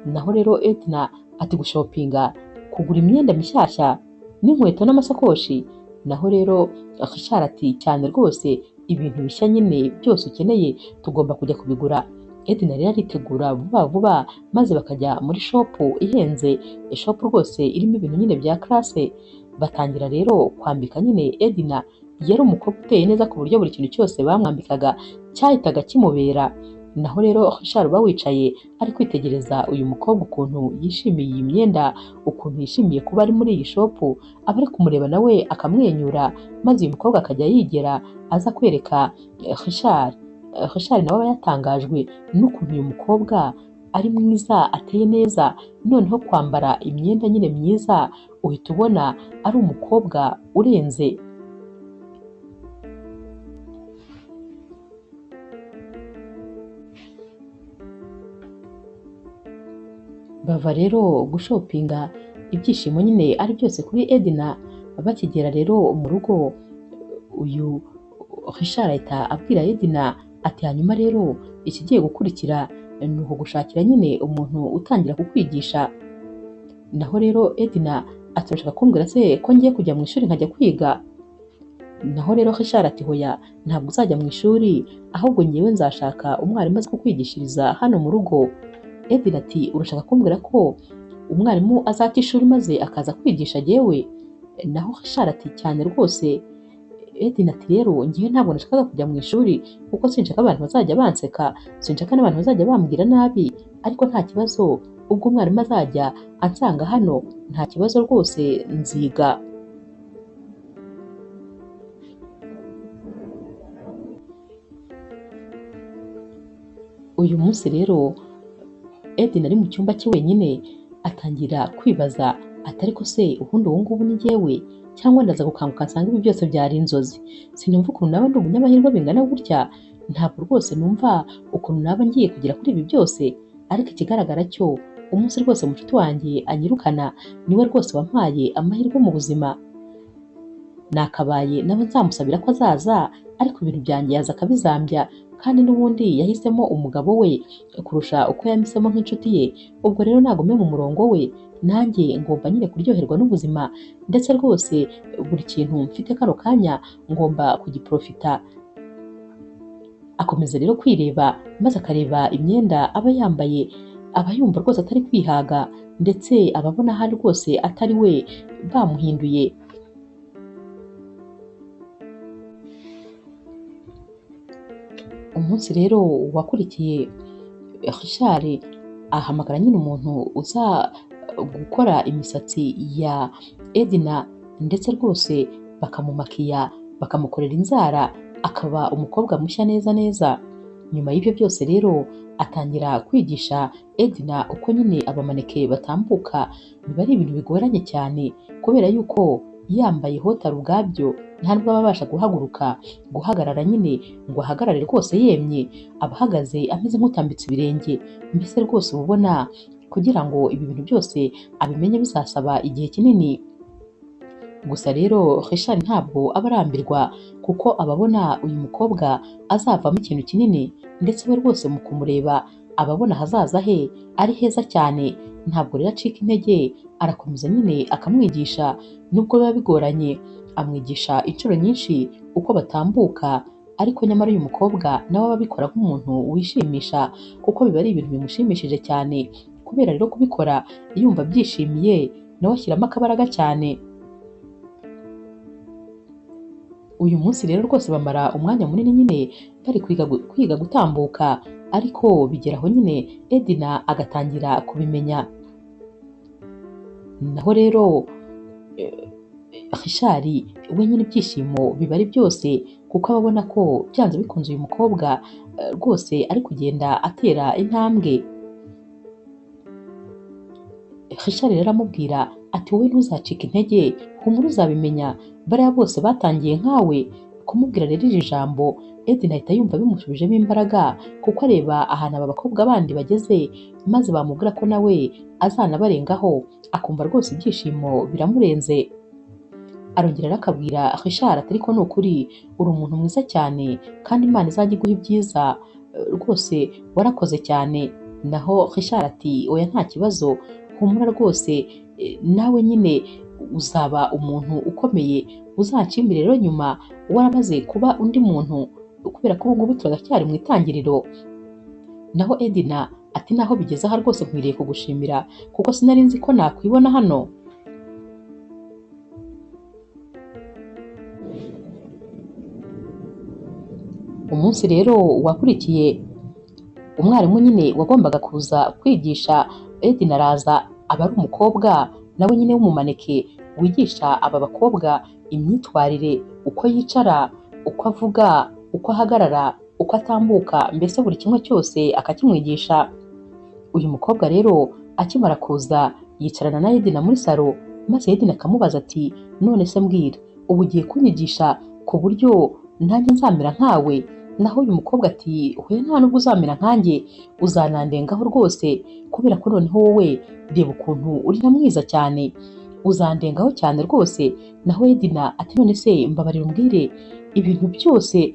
Naho rero Edna ati gushopinga, kugura imyenda mishyashya n'inkweto n'amasakoshi. Naho rero Richard ati cyane rwose ibintu bishya nyine byose ukeneye tugomba kujya kubigura. Edna rero aritegura vuba vuba maze bakajya muri shopu ihenze, shopu rwose irimo ibintu nyine bya classe. Batangira rero kwambika nyine Edna. Yari umukobwa uteye neza ku buryo buri kintu cyose bamwambikaga cyahitaga kimubera. Naho rero Richard uba wicaye ari kwitegereza uyu mukobwa ukuntu yishimiye iyi myenda, ukuntu yishimiye kuba ari muri iyi shopu, aba ari kumureba nawe akamwenyura, maze uyu mukobwa akajya yigera aza kwereka Richard. Richard nawe aba yatangajwe n'ukuntu uyu mukobwa ari mwiza, ateye neza, noneho kwambara imyenda nyine myiza uhita ubona ari umukobwa urenze. Bava rero gushopinga, ibyishimo nyine ari byose kuri Edna. Bakigera rero mu rugo, uyu Richard ahita abwira Edna ati hanyuma rero ikigiye gukurikira ni ukugushakira nyine umuntu utangira kukwigisha. Naho rero Edna ati urashaka kumbwira se ko ngiye kujya mu ishuri nkajya kwiga? Naho rero Richard ati hoya ntabwo uzajya mu ishuri, ahubwo ngewe nzashaka umwarimu azi kukwigishiriza hano mu rugo. Edna ati urashaka kumbwira ko umwarimu azata ishuri maze akaza kwigisha jyewe? Naho Richard ati cyane rwose. Edna ati rero ngewe ntabwo nashakaga kujya mu ishuri kuko sinshaka abantu bazajya banseka, sinshaka n'abantu bazajya bambwira nabi, ariko nta kibazo ubwo umwarimu azajya ansanga hano nta kibazo rwose nziga. Uyu munsi rero Edna ari mu cyumba cye wenyine atangira kwibaza ati ariko se ubundi ubu ngubu ni njyewe cyangwa ndaza gukanguka nsanga ibi byose byari inzozi? Sinumva ukuntu naba ndi umunyamahirwe bingana gutya, ntabwo rwose numva ukuntu naba ngiye kugera kuri ibi byose, ariko ikigaragara cyo umunsi rwose mucuti wanjye anyirukana niwe rwose wampaye amahirwe mu buzima. Nakabaye naba nzamusabira ko azaza, ariko ibintu byanjye yaza akabizambya, kandi n'ubundi yahisemo umugabo we kurusha uko yamisemo nk'inshuti ye. Ubwo rero nagume mu murongo we, nanjye ngomba nyine kuryoherwa n'ubuzima, ndetse rwose buri kintu mfite kano kanya ngomba kugiprofita. Akomeza rero kwireba maze akareba imyenda aba yambaye, aba yumva rwose atari kwihaga, ndetse aba abona ahari rwose atari we bamuhinduye. Umunsi rero wakurikiye Richard ahamagara nyine umuntu uza gukora imisatsi ya Edna, ndetse rwose bakamumakiya bakamukorera inzara akaba umukobwa mushya neza neza. Nyuma y'ibyo byose rero atangira kwigisha Edna uko nyine abamaneke batambuka. Biba ari ibintu bigoranye cyane kubera yuko yambaye hotari ubwabyo nta nubwo aba abasha guhaguruka, guhagarara nyine ngo ahagarare rwose yemye, aba ahagaze ameze nk'utambitse ibirenge. Mbese rwose uba ubona kugira ngo ibi bintu byose abimenye bizasaba igihe kinini. Gusa rero Richard ntabwo aba arambirwa kuko aba abona uyu mukobwa azavamo ikintu kinini, ndetse we rwose mu kumureba aba abona ahazaza he ari heza cyane. Ntabwo rero acika intege, arakomeza nyine akamwigisha nubwo biba bigoranye, amwigisha inshuro nyinshi uko batambuka, ariko nyamara uyu mukobwa nawe aba abikora nk'umuntu wishimisha kuko biba ari ibintu bimushimishije cyane. Kubera rero kubikora yumva abyishimiye, nawe ashyiramo akabaraga cyane. Uyu munsi rero rwose bamara umwanya munini nyine bari kwiga gutambuka, ariko bigeraho nyine Edna agatangira kubimenya. Naho rero Richard we nyine ibyishimo biba ari byose kuko aba abona ko byanze bikunze uyu mukobwa rwose ari kugenda atera intambwe. Richard rero aramubwira ati wowe ntuzacike intege, humura uzabimenya, bariya bose batangiye nkawe. Kumubwira rero iri jambo Edna ahita yumva bimushubijemo imbaraga kuko areba ahantu aba bakobwa bandi bageze, maze bamubwira ko nawe azanabarengaho, akumva rwose ibyishimo biramurenze. Arongera rero akabwira Richard ati ariko ni ukuri uri umuntu mwiza cyane kandi Imana izajya iguha ibyiza, rwose warakoze cyane. Naho Richard ati oya nta kibazo, humura rwose nawe nyine uzaba umuntu ukomeye, uzanshimire rero nyuma waramaze kuba undi muntu, kubera ko ubu ngubu turacyari mu itangiriro. Naho Edna ati naho bigeze aha rwose nkwiriye kugushimira kuko sinari nzi ko nakwibona hano. Umunsi rero wakurikiye umwarimu nyine wagombaga kuza kwigisha Edna araza, aba ari umukobwa nawe nyine w'umumaneke wigisha aba bakobwa imyitwarire, uko yicara, uko avuga, uko ahagarara, uko atambuka, mbese buri kimwe cyose akakimwigisha. Uyu mukobwa rero akimara kuza yicarana na Edna muri salo, maze Edna akamubaza ati none se mbwira, ubu ugiye kunyigisha ku buryo nanjye nzamera nkawe? Naho uyu mukobwa ati oya nta nubwo uzamera nkanjye, uzanandengaho rwose, kubera ko noneho wowe reba ukuntu uri na mwiza cyane, uzandengaho cyane rwose. Naho Edna ati none se mbabarira umbwire, ibintu byose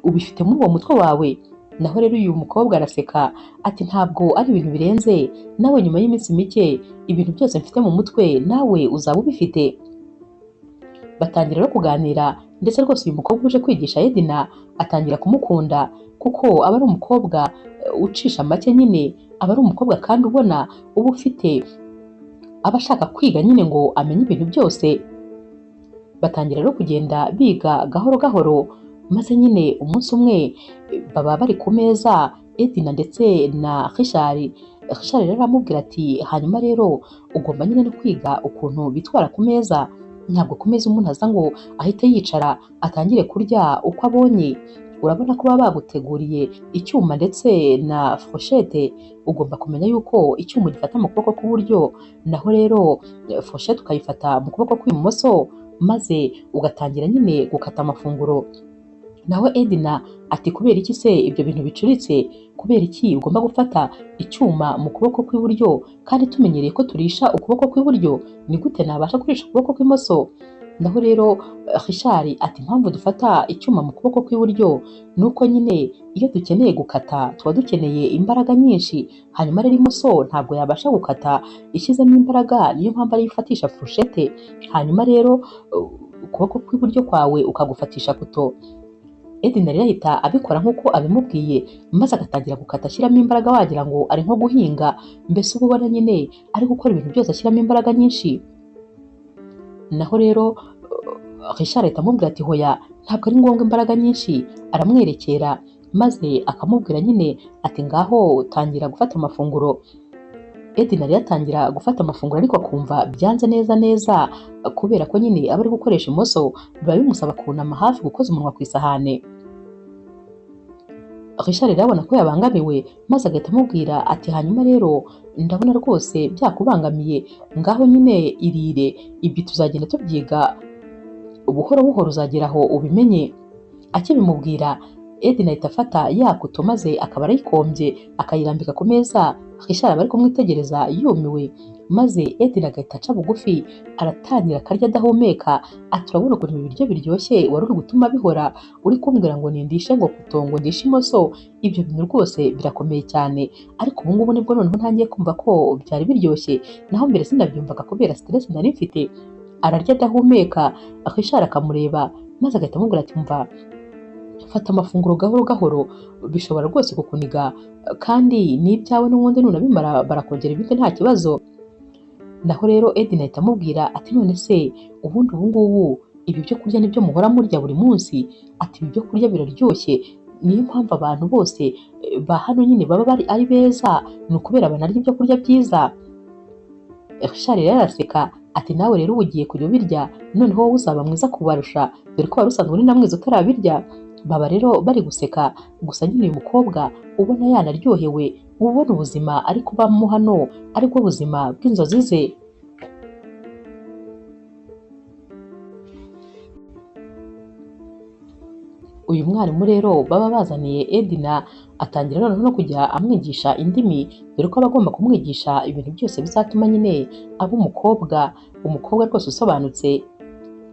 ubifite muri uwo mutwe wawe? Naho rero uyu mukobwa araseka ati ntabwo ari ibintu birenze, nawe nyuma y'iminsi mike ibintu byose mfite mu mutwe nawe uzaba ubifite. Batangira rero kuganira, ndetse rwose uyu mukobwa uje kwigisha Edna atangira kumukunda kuko aba ari umukobwa ucisha make nyine, aba ari umukobwa kandi ubona uba ufite, aba ashaka kwiga nyine ngo amenye ibintu byose. Batangira rero kugenda biga gahoro gahoro, maze nyine umunsi umwe baba bari ku meza Edna ndetse na Richard. Richard rero aramubwira ati hanyuma rero ugomba nyine no kwiga ukuntu bitwara ku meza, ntabwo ku meza umuntu aza ngo ahite yicara atangire kurya uko abonye. Urabona ko baba baguteguriye icyuma ndetse na foshete, ugomba kumenya yuko icyuma ugifata mu kuboko kw'iburyo, naho rero foshete ukayifata mu kuboko kw'ibumoso, maze ugatangira nyine gukata amafunguro. Naho Edna ati kubera iki se ibyo bintu bicuritse? Kubera iki ugomba gufata icyuma mu kuboko kw'iburyo kandi tumenyereye ko turisha ukuboko kw'iburyo? Ni gute nabasha kurisha ukuboko kw'imoso? Naho rero Richard ati impamvu dufata icyuma mu kuboko kw'iburyo ni uko nyine iyo dukeneye gukata tuba dukeneye imbaraga nyinshi, hanyuma rero imoso ntabwo yabasha gukata ishyizemo imbaraga, niyo mpamvu ariyo ifatisha furushete, hanyuma rero ukuboko kw'iburyo kwawe ukagufatisha kuto. Edna rero ahita abikora nk'uko abimubwiye, maze agatangira gukata ashyiramo imbaraga wagira ngo ari nko guhinga, mbese uba ubona nyine ari gukora ibintu byose ashyiramo imbaraga nyinshi. Naho rero Richard ahita amubwira ati hoya ntabwo ari ngombwa imbaraga nyinshi, aramwerekera maze akamubwira nyine ati ngaho tangira gufata amafunguro. Edna rero atangira gufata amafunguro ariko akumva byanze neza neza, kubera ko nyine aba ari gukoresha imoso biba bimusaba kunama hafi gukoza umunwa ku isahane. Richard rero abona ko yabangamiwe, maze agahita amubwira ati hanyuma rero ndabona rwose byakubangamiye, ngaho nyine irire, ibi tuzagenda tubyiga buhoro buhoro uzagera aho ubimenye. Akibimubwira Edna ahita afata ya kuto maze akaba arayikombye akayirambika ku meza. Richard aba ari kumwitegereza yumiwe, Maze Edna agahita aca bugufi, aratangira akarya adahumeka, ati urabona ukuntu ibi biryo biryoshye, wari uri gutuma bihora uri kumbwira ngo nindishe ngo kutongo ndishe imoso, ibyo bintu rwose birakomeye cyane, ariko ubu ngubu nibwo noneho ntangiye kumva ko byari biryoshye, naho mbere sinabyumvaga kubera stress nari mfite. Ararya adahumeka, Richard akamureba maze agahita amubwira ati mva, fata amafunguro gahoro gahoro, bishobora rwose kukuniga, kandi n'ibyawe n'ubundi nunabimara barakongera ibindi nta kibazo. Naho rero Edna ahita amubwira ati none se ubundi ubu ngubu ibi byo kurya nibyo muhora murya buri munsi? Ati ibi byo kurya biraryoshye, niyo mpamvu abantu bose ba hano nyine baba bari ari beza, ni ukubera banarya ibyo kurya byiza. Richard rero araseka ati nawe rero ubu ugiye kujya ubirya, noneho wowe uzaba mwiza kubarusha, dore ko wari usanzwe uri na mwiza utarabirya. Baba rero bari guseka, gusa nyine uyu mukobwa ubona yanaryohewe, ubona ubuzima ari kubamo hano aribwo buzima bw'inzozi ze. Uyu mwarimu rero baba bazaniye Edna atangira noneho no kujya amwigisha indimi, dore ko aba agomba kumwigisha ibintu byose bizatuma nyine aba umukobwa rwose usobanutse.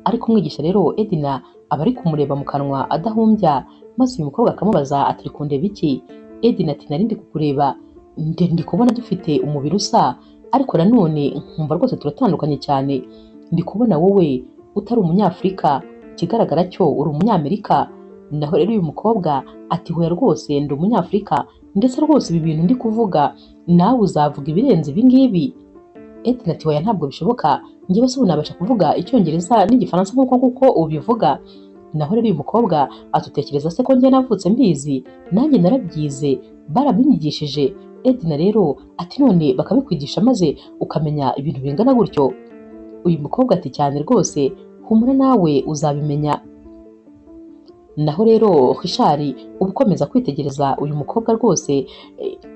Ari kumwigisha rero Edna aba ari kumureba mu kanwa adahumbya, maze uyu mukobwa akamubaza ati uri kundeba iki? Edna ati nari ndi kukureba, ndi kubona dufite umubiri usa, ariko nanone nkumva rwose turatandukanye cyane, ndi kubona wowe utari umunyafurika, ikigaragara cyo uri umunyamerika. Naho rero uyu mukobwa ati hoya rwose ndi umunyafurika, ndetse rwose ibi bintu ndi kuvuga nawe uzavuga ibirenze ibi ngibi. Edna ati hoya ntabwo bishoboka, njyewe se ubu nabasha kuvuga icyongereza n'igifaransa nk'uko nguko ubivuga. Naho rero uyu mukobwa atutekereza se ko njye navutse mbizi, nanjye narabyize, barabinyigishije. Edna rero ati none bakabikwigisha maze ukamenya ibintu bingana gutyo? Uyu mukobwa ati cyane rwose, humura nawe uzabimenya. Naho rero Richard uba ukomeza kwitegereza uyu mukobwa rwose,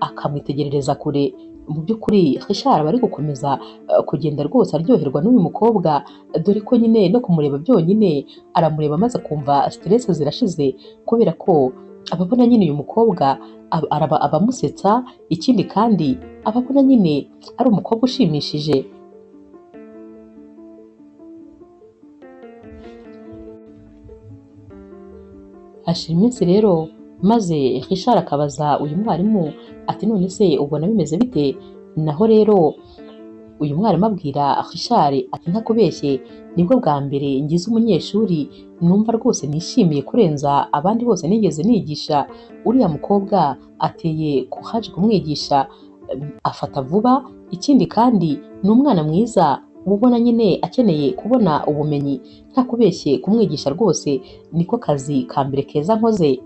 akamwitegerereza kure. Mu by'ukuri Richard aba ari gukomeza kugenda rwose aryoherwa n'uyu mukobwa, dore ko nyine no kumureba byonyine aramureba maze akumva stress zirashize, kubera ko ababona nyine uyu mukobwa abamusetsa, ikindi kandi ababona nyine ari umukobwa ushimishije. Hashira iminsi rero maze Richard akabaza uyu mwarimu ati none se ubona bimeze bite? Naho rero uyu mwarimu abwira Richard ati ntakubeshye, nibwo bwa mbere ngize umunyeshuri numva rwose nishimiye kurenza abandi bose nigeze nigisha. Uriya mukobwa ateye courage kumwigisha, afata vuba, ikindi kandi ni umwana mwiza ubona nyine akeneye kubona ubumenyi, ntakubeshye kumwigisha rwose niko kazi ka mbere keza nkoze.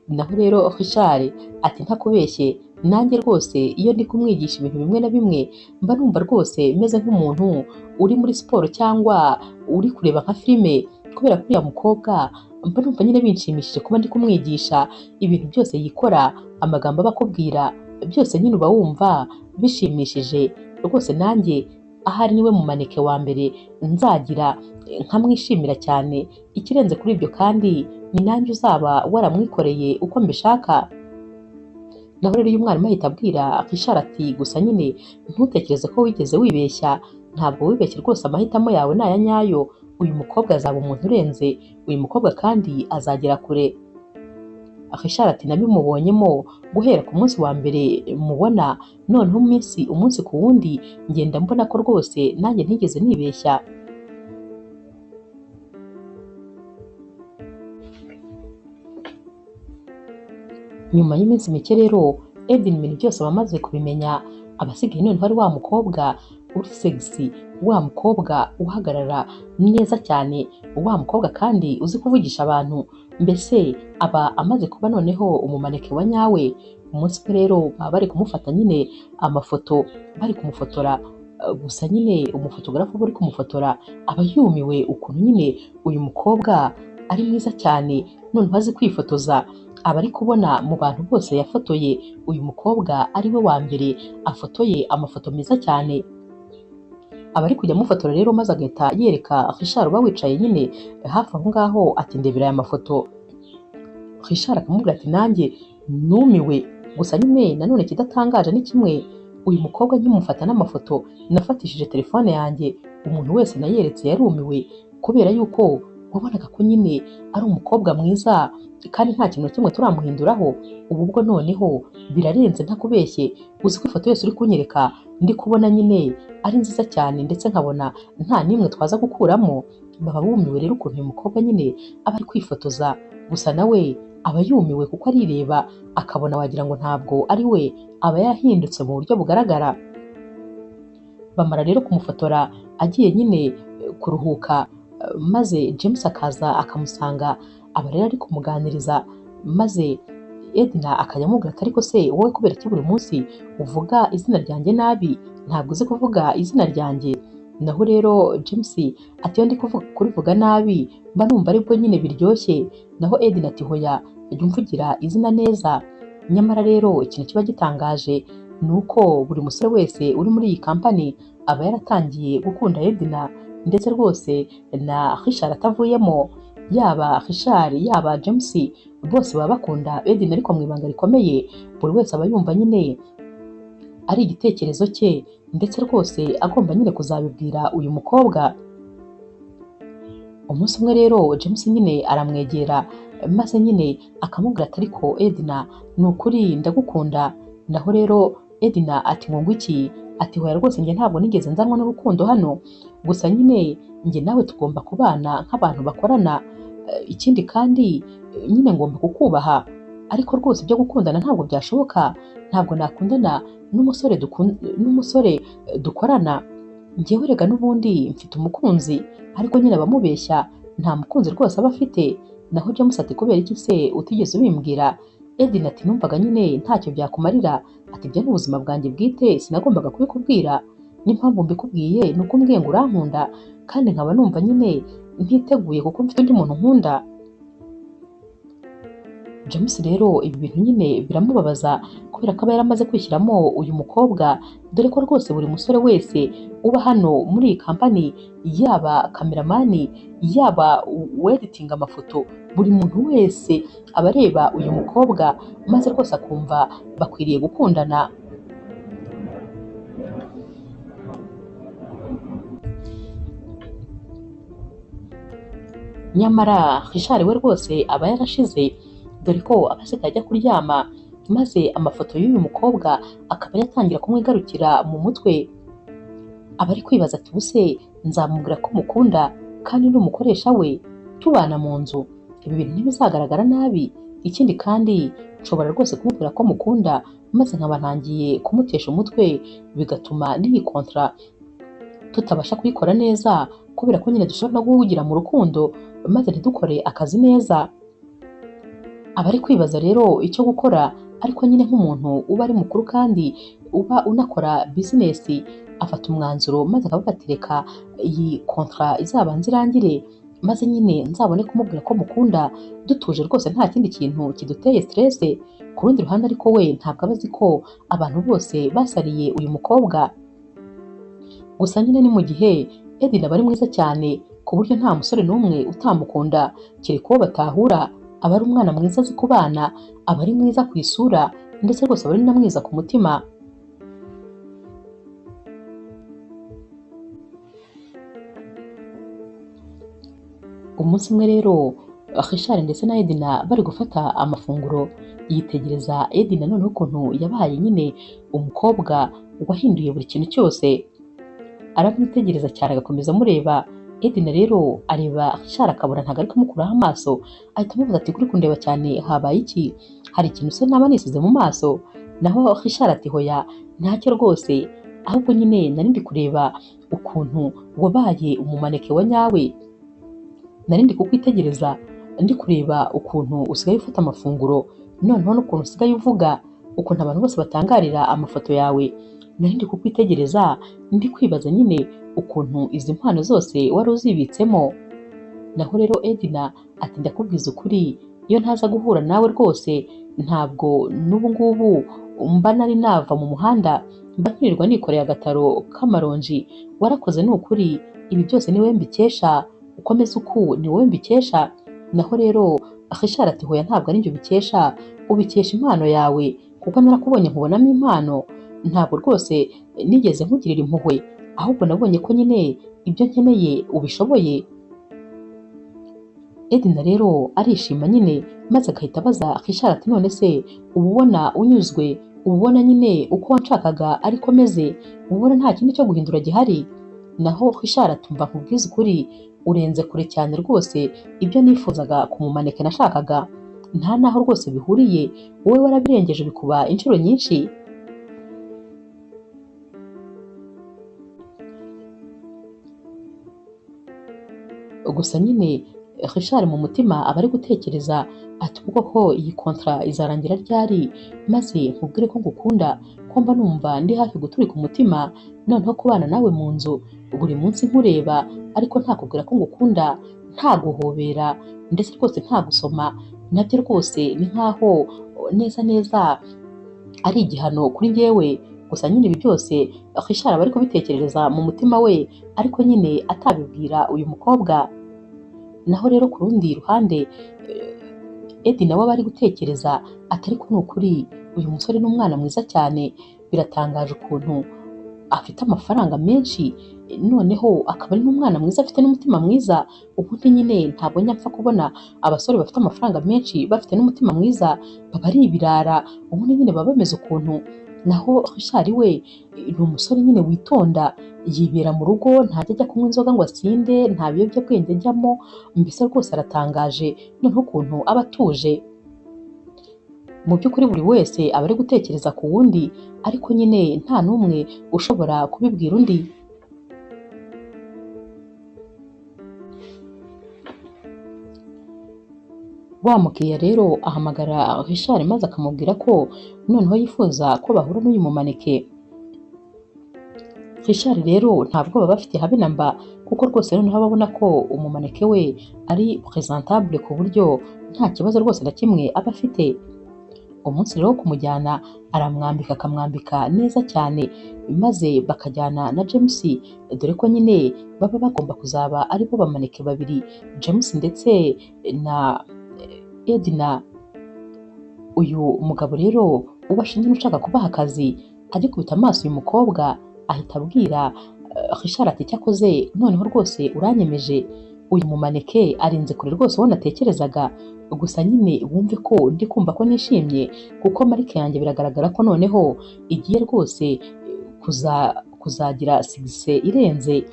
Naho rero Richard ati ntakubeshye, nanjye rwose iyo ndi kumwigisha ibintu bimwe na bimwe mba numva rwose meze nk'umuntu uri muri siporo cyangwa uri kureba nka filime, kubera ko uriya mukobwa mba numva nyine binshimishije kuba ndi kumwigisha ibintu byose yikora, amagambo aba akubwira byose nyine uba wumva bishimishije rwose. Nanjye ahari niwe mumaneke wa mbere nzagira nkamwishimira cyane. Ikirenze kuri ibyo kandi ni nanjye uzaba waramwikoreye uko mbishaka. Naho rero uyu mwarimu ahita abwira Richard ati gusa nyine ntutekereze ko wigeze wibeshya, ntabwo wibeshye rwose, amahitamo yawe ni aya nyayo, uyu mukobwa azaba umuntu urenze, uyu mukobwa kandi azagera kure. Richard ati nabimubonyemo guhera ku munsi wa mbere mubona, noneho umunsi ku wundi ngenda mbona ko rwose nanjye ntigeze nibeshya. Nyuma y'iminsi mike rero Edna ibintu byose bamaze kubimenya, abasigaye noneho ari wa mukobwa uri sexy, wa mukobwa uhagarara neza cyane, wa mukobwa kandi uzi kuvugisha abantu, mbese aba amaze kuba noneho umumaneke wa nyawe. Umunsi umwe rero baba bari kumufata nyine amafoto, bari kumufotora, gusa nyine umufotogarafu uba uri kumufotora aba yumiwe ukuntu nyine uyu mukobwa ari mwiza cyane, noneho azi kwifotoza. Aba ari kubona mu bantu bose yafotoye uyu mukobwa ari we wa mbere afotoye amafoto meza cyane. Aba ari kujya amufotora rero maze agahita yereka Richard uba wicaye nyine hafi aho ngaho ati ndebera aya mafoto. Richard akamubwira ati nanjye numiwe, gusa nyine nanone ikidatangaje ni kimwe, Uyu mukobwa nkimufata n'amafoto nafatishije telefone yanjye, umuntu wese nayeretse yarumiwe, kubera yuko wabonaga ko nyine ari umukobwa mwiza kandi nta kintu na kimwe turamuhinduraho. Ubu bwo noneho birarenze ntakubeshye, uzi ko ifoto yose uri kunyereka ndi kubona nyine ari nziza cyane, ndetse nkabona nta n'imwe twaza gukuramo. Baba bumiwe rero ukuntu uyu mukobwa nyine aba ari kwifotoza, gusa nawe aba yumiwe kuko arireba akabona wagira ngo ntabwo ari we, aba yarahindutse mu buryo bugaragara. Bamara rero kumufotora agiye nyine kuruhuka, maze James akaza akamusanga, aba rero ari kumuganiriza, maze Edna akajya amubwira ati ariko se wowe kubera iki buri munsi uvuga izina ryanjye nabi, ntabwo uzi kuvuga izina ryanjye? Naho rero James ati iyo ndi kurivuga nabi mba numva aribwo nyine biryoshye. Naho Edna ati hoya, jya umvugira izina neza. Nyamara rero ikintu kiba gitangaje ni uko buri musore wese uri muri iyi kampani aba yaratangiye gukunda Edna, ndetse rwose na Richard atavuyemo, yaba Richard yaba James bose baba bakunda Edna, ariko mu ibanga rikomeye buri wese aba yumva nyine ari igitekerezo cye, ndetse rwose agomba nyine kuzabibwira uyu mukobwa. Umunsi umwe rero James nyine aramwegera, maze nyine akamubwira ati ariko Edna ni ukuri ndagukunda. Naho rero Edna ati ngo iki? Ati hoya rwose njye ntabwo nigeze nzanwa n'urukundo hano, gusa nyine njye nawe tugomba kubana nk'abantu bakorana, ikindi kandi nyine ngomba kukubaha, ariko rwose ibyo gukundana ntabwo byashoboka, ntabwo nakundana n'umusore dukorana. Njyewe rega n'ubundi mfite umukunzi, ariko nyine abamubeshya nta mukunzi rwose aba afite. Naho James ati kubera iki se utigeze ubimbwira? Edna ati numvaga nyine ntacyo byakumarira, ati ibyo ni ubuzima bwanjye bwite sinagombaga kubikubwira, n'impamvu mbikubwiye ni uko umbwiye ngo urankunda kandi nkaba numva nyine ntiteguye kuko mfite undi muntu nkunda. James rero ibi bintu nyine biramubabaza kubera ko aba yaramaze kwishyiramo uyu mukobwa, dore ko rwose buri musore wese uba hano muri iyi kampani, yaba kameramani, yaba uweditinga amafoto, buri muntu wese aba areba uyu mukobwa maze rwose akumva bakwiriye gukundana. Nyamara Richard we rwose aba yarashize, dore ko aba asigaye ajya kuryama, maze amafoto y'uyu mukobwa akaba yatangira kumwigarukira mu mutwe. Aba ari kwibaza ati ubuse nzamubwira ko mukunda kandi ndi umukoresha we, tubana mu nzu, ibi bintu ntibizagaragara nabi? Ikindi kandi nshobora rwose kumubwira ko mukunda maze nkaba ntangiye kumutesha umutwe, bigatuma n'iyi kontra tutabasha kuyikora neza, kubera ko nyine dushobora no guhugira mu rukundo maze ntidukore akazi neza. Aba ari kwibaza rero icyo gukora, ariko nyine nk'umuntu uba ari mukuru kandi uba unakora bizinesi, afata umwanzuro maze akavuga ati reka iyi kontra izabanze irangire, maze nyine nzabone kumubwira ko mukunda dutuje rwose nta kindi kintu kiduteye stress. Ku rundi ruhande ariko we ntabwo aba azi ko abantu bose basariye uyu mukobwa. Gusa nyine ni mu gihe Edna aba ari mwiza cyane ku buryo nta musore n'umwe utamukunda, kereka uwo batahura. Aba ari umwana mwiza azi kubana, aba ari mwiza ku isura, ndetse rwose aba ari na mwiza ku mutima. Umunsi umwe rero Richard ndetse na Edna bari gufata amafunguro, yitegereza Edna noneho ukuntu yabaye nyine umukobwa wahinduye buri kintu cyose. Aramwitegereza cyane agakomeza amureba. Edna rero areba Richard akabona ntabwo ari kumukuraho amaso, ahita amubaza ati kuri kundeba cyane habaye iki? Hari ikintu se naba nisize mu maso? Naho Richard ati hoya ntacyo rwose, ahubwo nyine nari ndi kureba ukuntu wabaye umumaneke wa nyawe, nari ndi kukwitegereza ndi kureba ukuntu usigaye ufata amafunguro, noneho n'ukuntu usigaye uvuga, ukuntu abantu bose batangarira amafoto yawe, nari ndi kukwitegereza ndi kwibaza nyine ukuntu izi mpano zose wari uzibitsemo. Naho rero Edna ati ndakubwiza ukuri, iyo ntaza guhura nawe rwose ntabwo n'ubu ngubu mba nari nava mu muhanda, mba nkirirwa nikoreye agataro k'amaronji. Warakoze ni ukuri, ibi byose ni wowe mbikesha, ukomeze uku ni wowe mbikesha. Naho rero Richard ati hoya ntabwo ari njye ubikesha, ubikesha impano yawe, kuko narakubonye nkubonamo impano. Ntabwo rwose nigeze nkugirira impuhwe, ahubwo nabonye ko nyine ibyo nkeneye ubishoboye. Edna rero arishima nyine, maze agahita abaza Richard ati none se uba ubona unyuzwe, uba ubona nyine uko wanshakaga ariko meze, uba ubona nta kindi cyo guhindura gihari? Naho Richard atumva nkubwize ukuri, urenze kure cyane rwose ibyo nifuzaga ku mumaneke nashakaga, nta naho rwose bihuriye, wowe warabirengeje bikuba inshuro nyinshi. Gusa nyine Richard mu mutima aba ari gutekereza ati ubwo ko iyi kontra izarangira ryari, maze nkubwire ko ngukunda, ko mba numva ndi hafi guturika umutima, noneho kubana nawe mu nzu buri munsi nkureba ariko ntakubwira ko ngukunda, ntaguhobera ndetse rwose ntagusoma, nabyo rwose ni nkaho neza neza ari igihano kuri njyewe. Gusa nyine ibi byose Richard aba ari kubitekerereza mu mutima we, ariko nyine atabibwira uyu mukobwa. Naho rero ku rundi ruhande Edi nawe aba ari gutekereza ati ariko ni ukuri uyu musore ni umwana mwiza cyane, biratangaje ukuntu afite amafaranga menshi, noneho akaba ari n'umwana mwiza afite n'umutima mwiza. Ubundi nyine ntabwo njya mpfa kubona abasore bafite amafaranga menshi bafite n'umutima mwiza, baba ari ibirara, ubundi nyine baba bameze ukuntu. Naho Richard we ni umusore nyine witonda, yibera mu rugo, ntajya ajya kunywa inzoga ngo asinde, nta biyobyabwenge ajyamo, mbese rwose aratangaje noneho ukuntu aba atuje. Mu by'ukuri buri wese aba ari gutekereza ku wundi, ariko nyine nta n'umwe ushobora kubibwira undi. Wa mukiriya rero ahamagara Richard maze akamubwira ko noneho yifuza ko bahura n'uyu mumaneke. Richard rero nta bwoba bafite habe na mba, kuko rwose noneho ababona ko umumaneke we ari presentable ku buryo nta kibazo rwose na kimwe aba afite. Umunsi rero wo kumujyana aramwambika akamwambika neza cyane, maze bakajyana na James, dore ko nyine baba bagomba kuzaba ari bo bamaneke babiri, James ndetse na Edna. Uyu mugabo rero ubasha nyine ushaka kubaha akazi, agikubita amaso uyu mukobwa ahita abwira Richard ati cyakoze noneho rwose uranyemeje, uyu mumaneke arenze kure rwose uwo natekerezaga. Gusa nyine wumve ko ndi kumva ko nishimye, kuko marike yanjye biragaragara ko noneho igiye rwose kuzagira sigise irenze.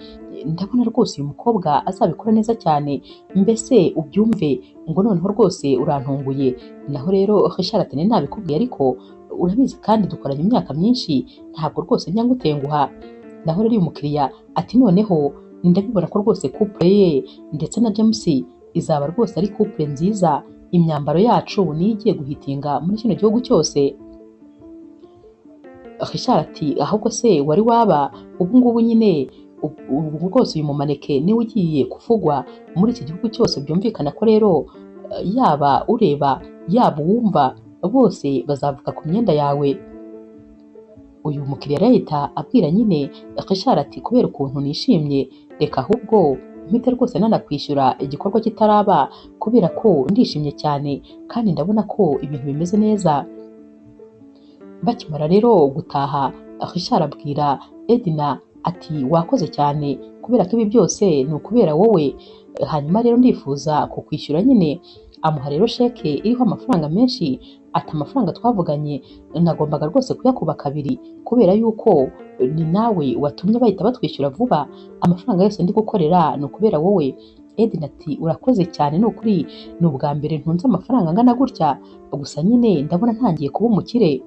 Ndabona rwose uyu mukobwa azabikora neza cyane, mbese ubyumve ngo noneho rwose urantunguye. Naho rero Richard ati nabikubwiye ariko urabizi kandi dukoranye imyaka myinshi, ntabwo rwose njya ngutenguha. Naho rero uyu mukiriya ati noneho ndabibona ko rwose couple ye ndetse na James izaba rwose ari couple nziza, imyambaro yacu niyo igiye guhitinga muri kino gihugu cyose. Richard ati ahubwo se wari waba ubu ngubu nyine ubu rwose uyu mumaneke niwe ugiye kuvugwa muri iki gihugu cyose, byumvikana ko rero yaba ureba yaba uwumva bose bazavuga ku myenda yawe. Uyu mukiriya arahita abwira nyine Richard ati kubera ukuntu nishimye, reka ahubwo mpite rwose nanakwishyura igikorwa kitaraba, kubera ko ndishimye cyane kandi ndabona ko ibintu bimeze neza. Bakimara rero gutaha, Richard abwira Edna ati wakoze cyane, kubera ko ibi byose ni ukubera wowe, hanyuma rero ndifuza kukwishyura nyine. Amuha rero sheke iriho amafaranga menshi, ati amafaranga twavuganye nagombaga rwose kuyakuba kabiri, kubera yuko ni nawe watumye bahita batwishyura vuba, amafaranga yose ndi gukorera ni ukubera wowe. Edna ati urakoze cyane, ni ukuri ni ubwa mbere ntunze amafaranga angana gutya, gusa nyine ndabona ntangiye kuba umukire.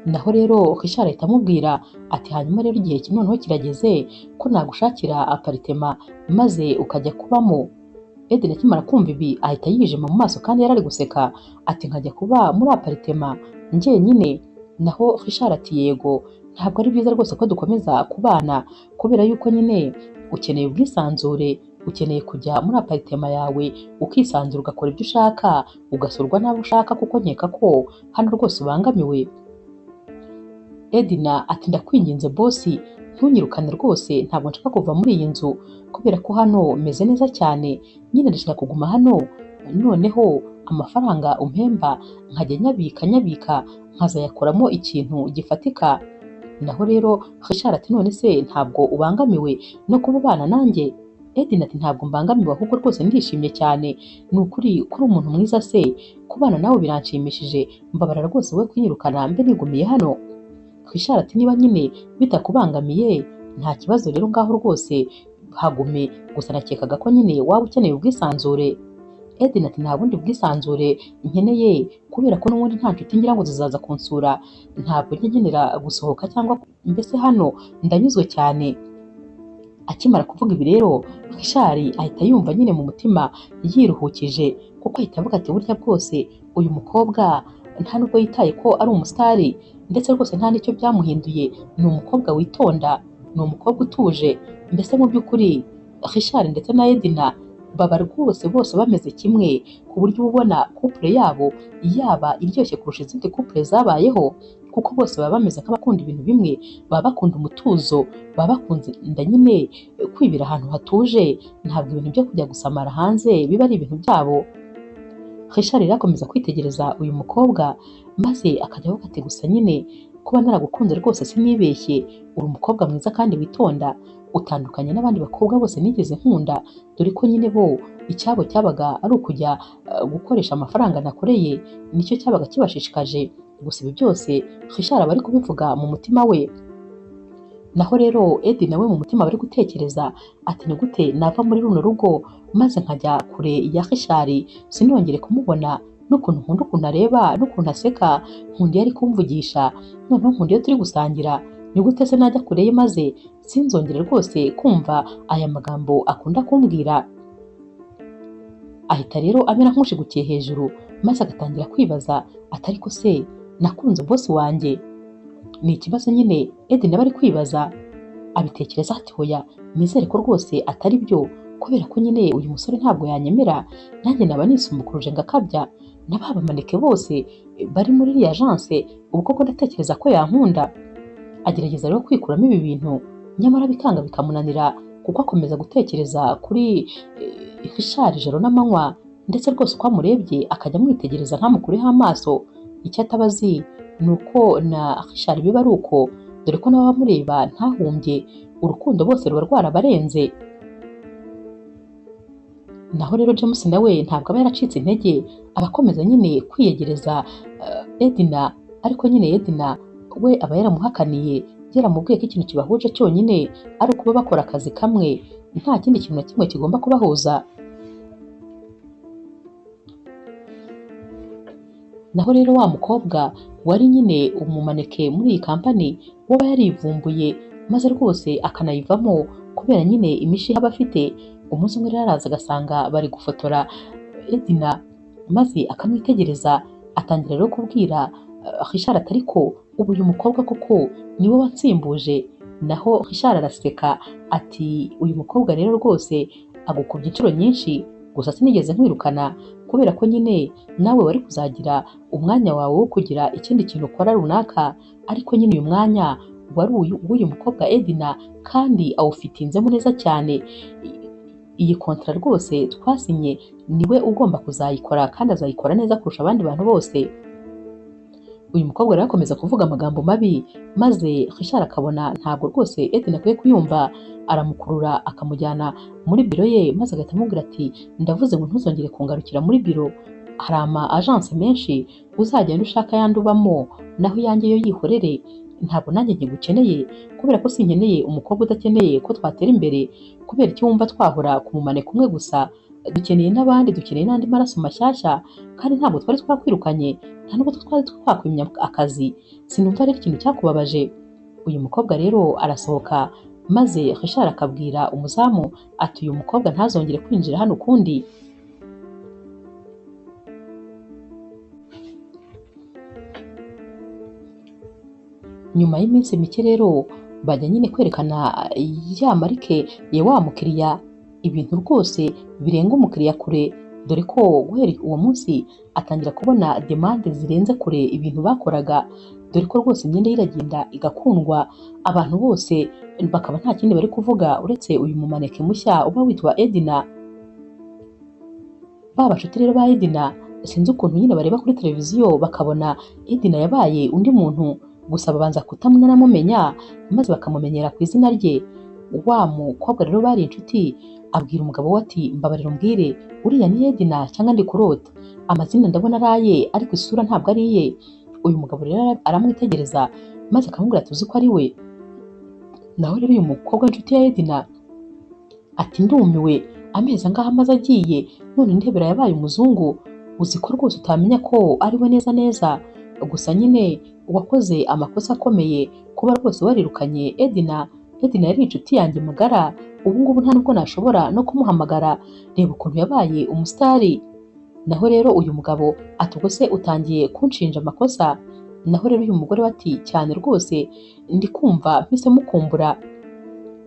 Naho rero Richard ahita amubwira ati hanyuma rero igihe noneho kirageze ko nagushakira aparitema maze ukajya kubamo. Edna akimara kumva ibi ahita yijima mu maso kandi yari ari guseka, ati nkajya kuba muri aparitema njyenyine? Naho Richard ati yego, ntabwo ari byiza rwose ko dukomeza kubana, kubera yuko nyine ukeneye ubwisanzure, ukeneye kujya muri aparitema yawe ukisanzura ugakora ibyo ushaka, ugasurwa n'abo ushaka, kuko nkeka ko hano rwose ubangamiwe. Edna ati ndakwinginze bosi, ntunyirukane rwose, ntabwo nshaka kuva muri iyi nzu, kubera ko hano meze neza cyane, nyine ndashaka kuguma hano, noneho amafaranga umpemba nkajya nyabika nyabika nkazayakoramo ikintu gifatika. Naho rero Richard ati none se ntabwo ubangamiwe no kuba ubana nanjye? Edna ati ntabwo mbangamiwe ahubwo rwose ndishimye cyane, ni ukuri kuri umuntu mwiza se, kubana nawe biranshimishije, mbabara rwose we kunyirukana mbe nigumiye hano. Richard ati niba nyine bitakubangamiye nta kibazo rero ngaho rwose hagume, gusa nakekaga ko nyine waba ukeneye ubwisanzure. Edna ati nta bundi bwisanzure nkeneye kubera ko n'ubundi nta nshuti ngira ngo zizaza kunsura, ntabwo njya nkenera gusohoka cyangwa mbese hano ndanyuzwe cyane. Akimara kuvuga ibi rero Richard ahita yumva nyine mu mutima yiruhukije, kuko ahita avuga ati burya bwose uyu mukobwa nta nubwo yitaye ko ari umusitari, ndetse rwose nta n'icyo byamuhinduye, ni umukobwa witonda, ni umukobwa utuje, mbese mu by'ukuri Richard ndetse na Edna baba rwose bose bameze kimwe, ku buryo uba ubona couple yabo yaba iryoshye kurusha izindi couple zabayeho, kuko bose baba bameze nk'abakunda ibintu bimwe, baba bakunda umutuzo, baba bakunda nyine kwibira ahantu hatuje, ntabwo ibintu byo kujya gusamara hanze biba ari ibintu byabo. Richard rero akomeza kwitegereza uyu mukobwa maze akajya avuga ati gusa nyine kuba naragukunze rwose sinibeshye, uri umukobwa mwiza kandi witonda, utandukanye n'abandi bakobwa bose nigeze nkunda, dore ko nyine bo icyabo cyabaga ari ukujya gukoresha amafaranga nakoreye, nicyo cyabaga kibashishikaje. Gusa ibi byose Richard aba ari kubivuga mu mutima we. Naho rero Edna we mu mutima bari gutekereza ati ni gute nava muri runo rugo maze nkajya kure ya Richard sinongere kumubona, n'ukuntu nkunda ukuntu areba n'ukuntu aseka, nkunda iyo ari kumvugisha, noneho nkunda iyo turi gusangira, ni gute se najya kure ye maze sinzongere rwose kumva aya magambo akunda kumbwira. Ahita rero amera nk'ushigukiye hejuru maze agatangira kwibaza ati ariko se nakunze boss wanjye? Ni ikibazo nyine Edna aba ari kwibaza, abitekereza ati hoya nizere ko rwose atari byo, kubera ko nyine uyu musore ntabwo yanyemera, nanjye naba nisumbukuruje ngakabya, na ba bamaneke bose bari muri iriya agence ubu koko ndatekereza ko yankunda. Agerageza rero kwikuramo ibi bintu nyamara bikanga bikamunanira, kuko akomeza gutekereza kuri Richard ijoro n'amanywa, ndetse rwose uko amurebye akajya amwitegereza ntamukureho amaso. Icyo ataba azi ni uko na Richard biba ari uko, dore ko nawe abamureba ntahumbye, urukundo bose ruba rwarabarenze. Naho rero James nawe ntabwo aba yaracitse intege, aba akomeza nyine kwiyegereza Edna, ariko nyine Edna we aba yaramuhakaniye, yaramubwiye ko ikintu kibahuje cyonyine ari ukuba bakora akazi kamwe, nta kindi kintu na kimwe kigomba kubahuza. Naho rero wa mukobwa wari nyine umumaneke muri iyi kampani we aba yarivumbuye maze rwose akanayivamo kubera nyine imishiha aba afite. Umunsi umwe rero araza agasanga bari gufotora Edna maze akamwitegereza, atangira rero kubwira Richard ati ariko ubu uyu mukobwa koko niwe wansimbuje? Naho Richard araseka ati uyu mukobwa rero rwose agukubye inshuro nyinshi, gusa sinigeze nkwirukana kubera ko nyine nawe wari kuzagira umwanya wawe wo kugira ikindi kintu ukora runaka, ariko nyine uyu mwanya wari uw'uyu mukobwa Edna kandi awufitinzemo neza cyane. Iyi kontra rwose twasinye niwe ugomba kuzayikora kandi azayikora neza kurusha abandi bantu bose. Uyu mukobwa rero akomeza kuvuga amagambo mabi maze Richard akabona ntabwo rwose Edna akwiye kuyumva, aramukurura akamujyana muri biro ye maze agahita amubwira ati ndavuze ngo ntuzongere kungarukira muri biro, hari ama agence menshi uzagenda ushaka ayandi ubamo, naho iyanjye yo yihorere, ntabwo nanjye nkigukeneye kubera ko sinkeneye umukobwa udakeneye ko twatera imbere, kubera icyo wumva twahora ku mumaneko umwe gusa, dukeneye n'abandi, dukeneye n'andi maraso mashyashya, kandi ntabwo twari twakwirukanye, nta nubwo twari twakwimye akazi, sinumva rero ikintu cyakubabaje. Uyu mukobwa rero arasohoka maze Richard akabwira umuzamu ati uyu mukobwa ntazongere kwinjira hano ukundi. Nyuma y'iminsi mike rero bajya nyine kwerekana ya marike ya wa mukiriya, ibintu rwose birenga umukiriya kure, dore ko guhera uwo munsi atangira kubona demande zirenze kure ibintu bakoraga, dore ko rwose imyenda ye iragenda igakundwa, abantu bose bakaba nta kindi bari kuvuga uretse uyu mumaneke mushya uba witwa Edna. Ba bashuti rero ba Edna Sinzi ukuntu nyine bareba kuri televiziyo bakabona Edna yabaye undi muntu, gusa babanza kutamunamumenya maze bakamumenyera ku izina rye. Wa mukobwa rero bari inshuti abwira umugabo we ati mbabarira umbwire, uriya ni Edna cyangwa ndi kurota? Amazina ndabona ari aye ariko isura ntabwo ari iye. Uyu mugabo rero aramwitegereza maze akamubwira ati uzi ko ari we. Naho rero uyu mukobwa w'inshuti ya Edna ati ndumiwe, amezi angahe amaze agiye, none ndebera yabaye umuzungu, uzi ko rwose utamenya ko ari we neza neza. Gusa nyine wakoze amakosa akomeye kuba rwose warirukanye Edna. Edna yari inshuti yanjye magara, ubu ngubu nta nubwo nashobora no kumuhamagara, reba ukuntu yabaye umusitari. Naho rero uyu mugabo ati ubwo se utangiye kunshinja amakosa? Naho rero uyu mugore we ati cyane rwose ndi kumva mpise mukumbura.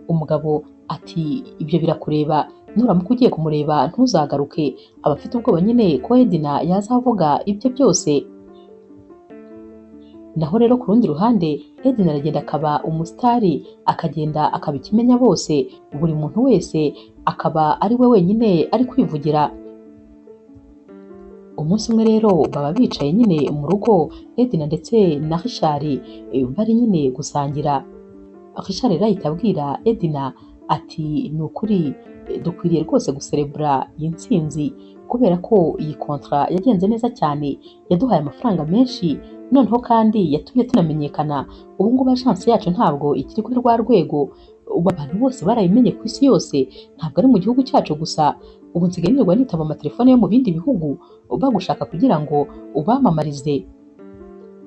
Umugabo ati ibyo birakureba, nuramuka ugiye kumureba ntuzagaruke. Aba afite ubwoba nyine ko Edna yazavuga ibyo byose. Naho rero ku rundi ruhande Edna aragenda akaba umusitari, akagenda akaba ikimenya bose, buri muntu wese akaba ari we wenyine ari kwivugira. Umunsi umwe rero baba bicaye nyine mu rugo, Edna ndetse na Richard bari nyine gusangira. Richard rero ahita abwira Edna ati ni ukuri dukwiriye rwose guserebura iyi ntsinzi kubera ko iyi kontra yagenze neza cyane, yaduhaye amafaranga menshi, noneho kandi yatumye tunamenyekana. Ubu ngubu agence yacu ntabwo ikiri kuri rwa rwego, ubu abantu bose barayimenye ku isi yose, ntabwo ari mu gihugu cyacu gusa. Ubu nsigaye nirirwa nitaba amatelefone yo mu bindi bihugu bagushaka kugira ngo ubamamarize.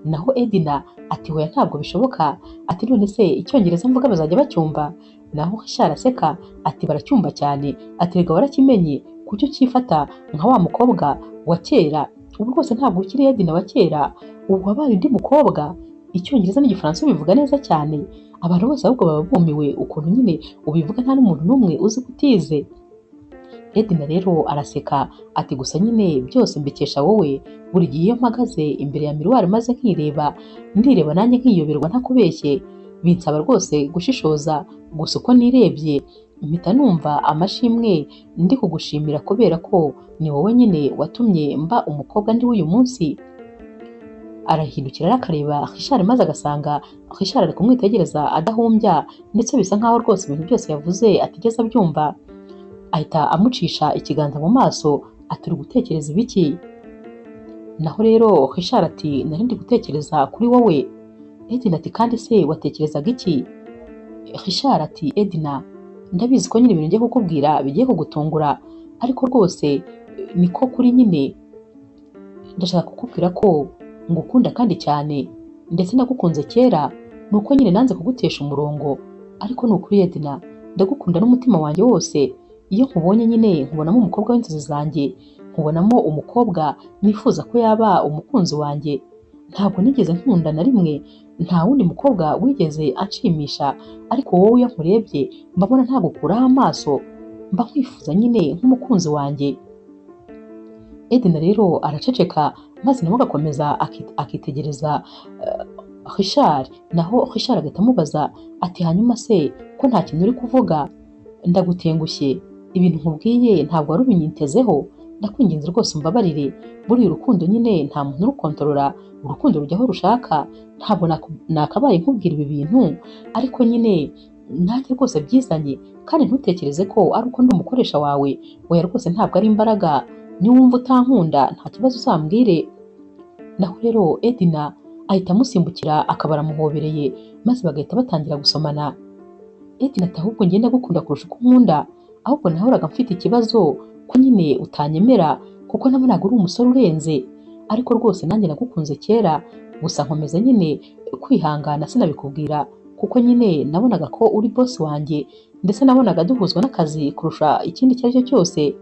Naho Edna ati hoya ntabwo bishoboka, ati none se icyongereza mvuga bazajya bacyumva? Naho Richard aseka ati baracyumva cyane, ati rega warakimenye, kuki ukifata nka wa mukobwa wa kera? Ubu rwose ntabwo ukiri Edna wa kera, ubu wabaye undi mukobwa. Icyongereza n'igifaransa ubivuga neza cyane, abantu bose ahubwo baba bumiwe ukuntu nyine ubivuga, nta n'umuntu n'umwe uzi ko utize. Edna rero araseka ati gusa nyine byose mbikesha wowe, buri gihe iyo mpagaze imbere ya miruwari maze nkireba, ndireba nanjye nkiyoberwa ntakubeshye, binsaba rwose gushishoza, gusa uko nirebye mpita numva amashimwe ndi kugushimira kubera ko ni wowe nyine watumye mba umukobwa ndi w'uyu munsi. Arahindukira akareba Richard maze agasanga Richard ari kumwitegereza adahumbya, ndetse bisa nkaho rwose ibintu byose yavuze atigeze abyumva. Ahita amucisha ikiganza mu maso ati uri gutekereza ibiki? Naho rero Richard ati nari ndi gutekereza kuri wowe. Edna ati kandi se watekerezaga iki? Richard ati Edna ndabizi ko nyine ibintu ngiye kukubwira bigiye kugutungura, ariko rwose niko kuri nyine, ndashaka kukubwira ko ngukunda kandi cyane, ndetse nagukunze kera, nuko nyine nanze kugutesha umurongo, ariko ni ukuri Edna ndagukunda n'umutima wanjye wose. Iyo nkubonye nyine nkubonamo umukobwa w'inzozi zanjye, nkubonamo umukobwa nifuza ko yaba umukunzi wanjye. Ntabwo nigeze nkunda na rimwe, nta wundi mukobwa wigeze anshimisha, ariko wowe iyo nkurebye mbabona ntagukuraho amaso, mba nkwifuza nyine nk'umukunzi wanjye. Edna rero araceceka maze nawe agakomeza akitegereza Richard. Naho Richard agahita amubaza ati hanyuma se ko nta kintu uri kuvuga? Ndagutengushye, ibintu nkubwiye ntabwo wari ubinyitezeho, ndakwinginze rwose umbabarire. Buriya urukundo nyine nta muntu urukontorora, urukundo rujya aho rushaka, ntabwo nakabaye nkubwira ibi bintu, ariko nyine nanjye rwose byizanye, kandi ntutekereze ko ari uko ndi umukoresha wawe, oya rwose ntabwo ari imbaraga, niwumva utankunda nta kibazo uzambwire. Naho rero Edna ahita amusimbukira akaba aramuhobereye, maze bagahita batangira gusomana. Edna ati ahubwo njye ndagukunda kurusha uko unkunda, ahubwo nahoraga mfite ikibazo ko nyine utanyemera kuko nabonaga uri umusore urenze, ariko rwose nanjye nagukunze kera, gusa nkomeza nyine kwihangana sinabikubwira kuko nyine nabonaga ko uri boss wanjye, ndetse nabonaga duhuzwa n'akazi kurusha ikindi icyo ari cyo cyose.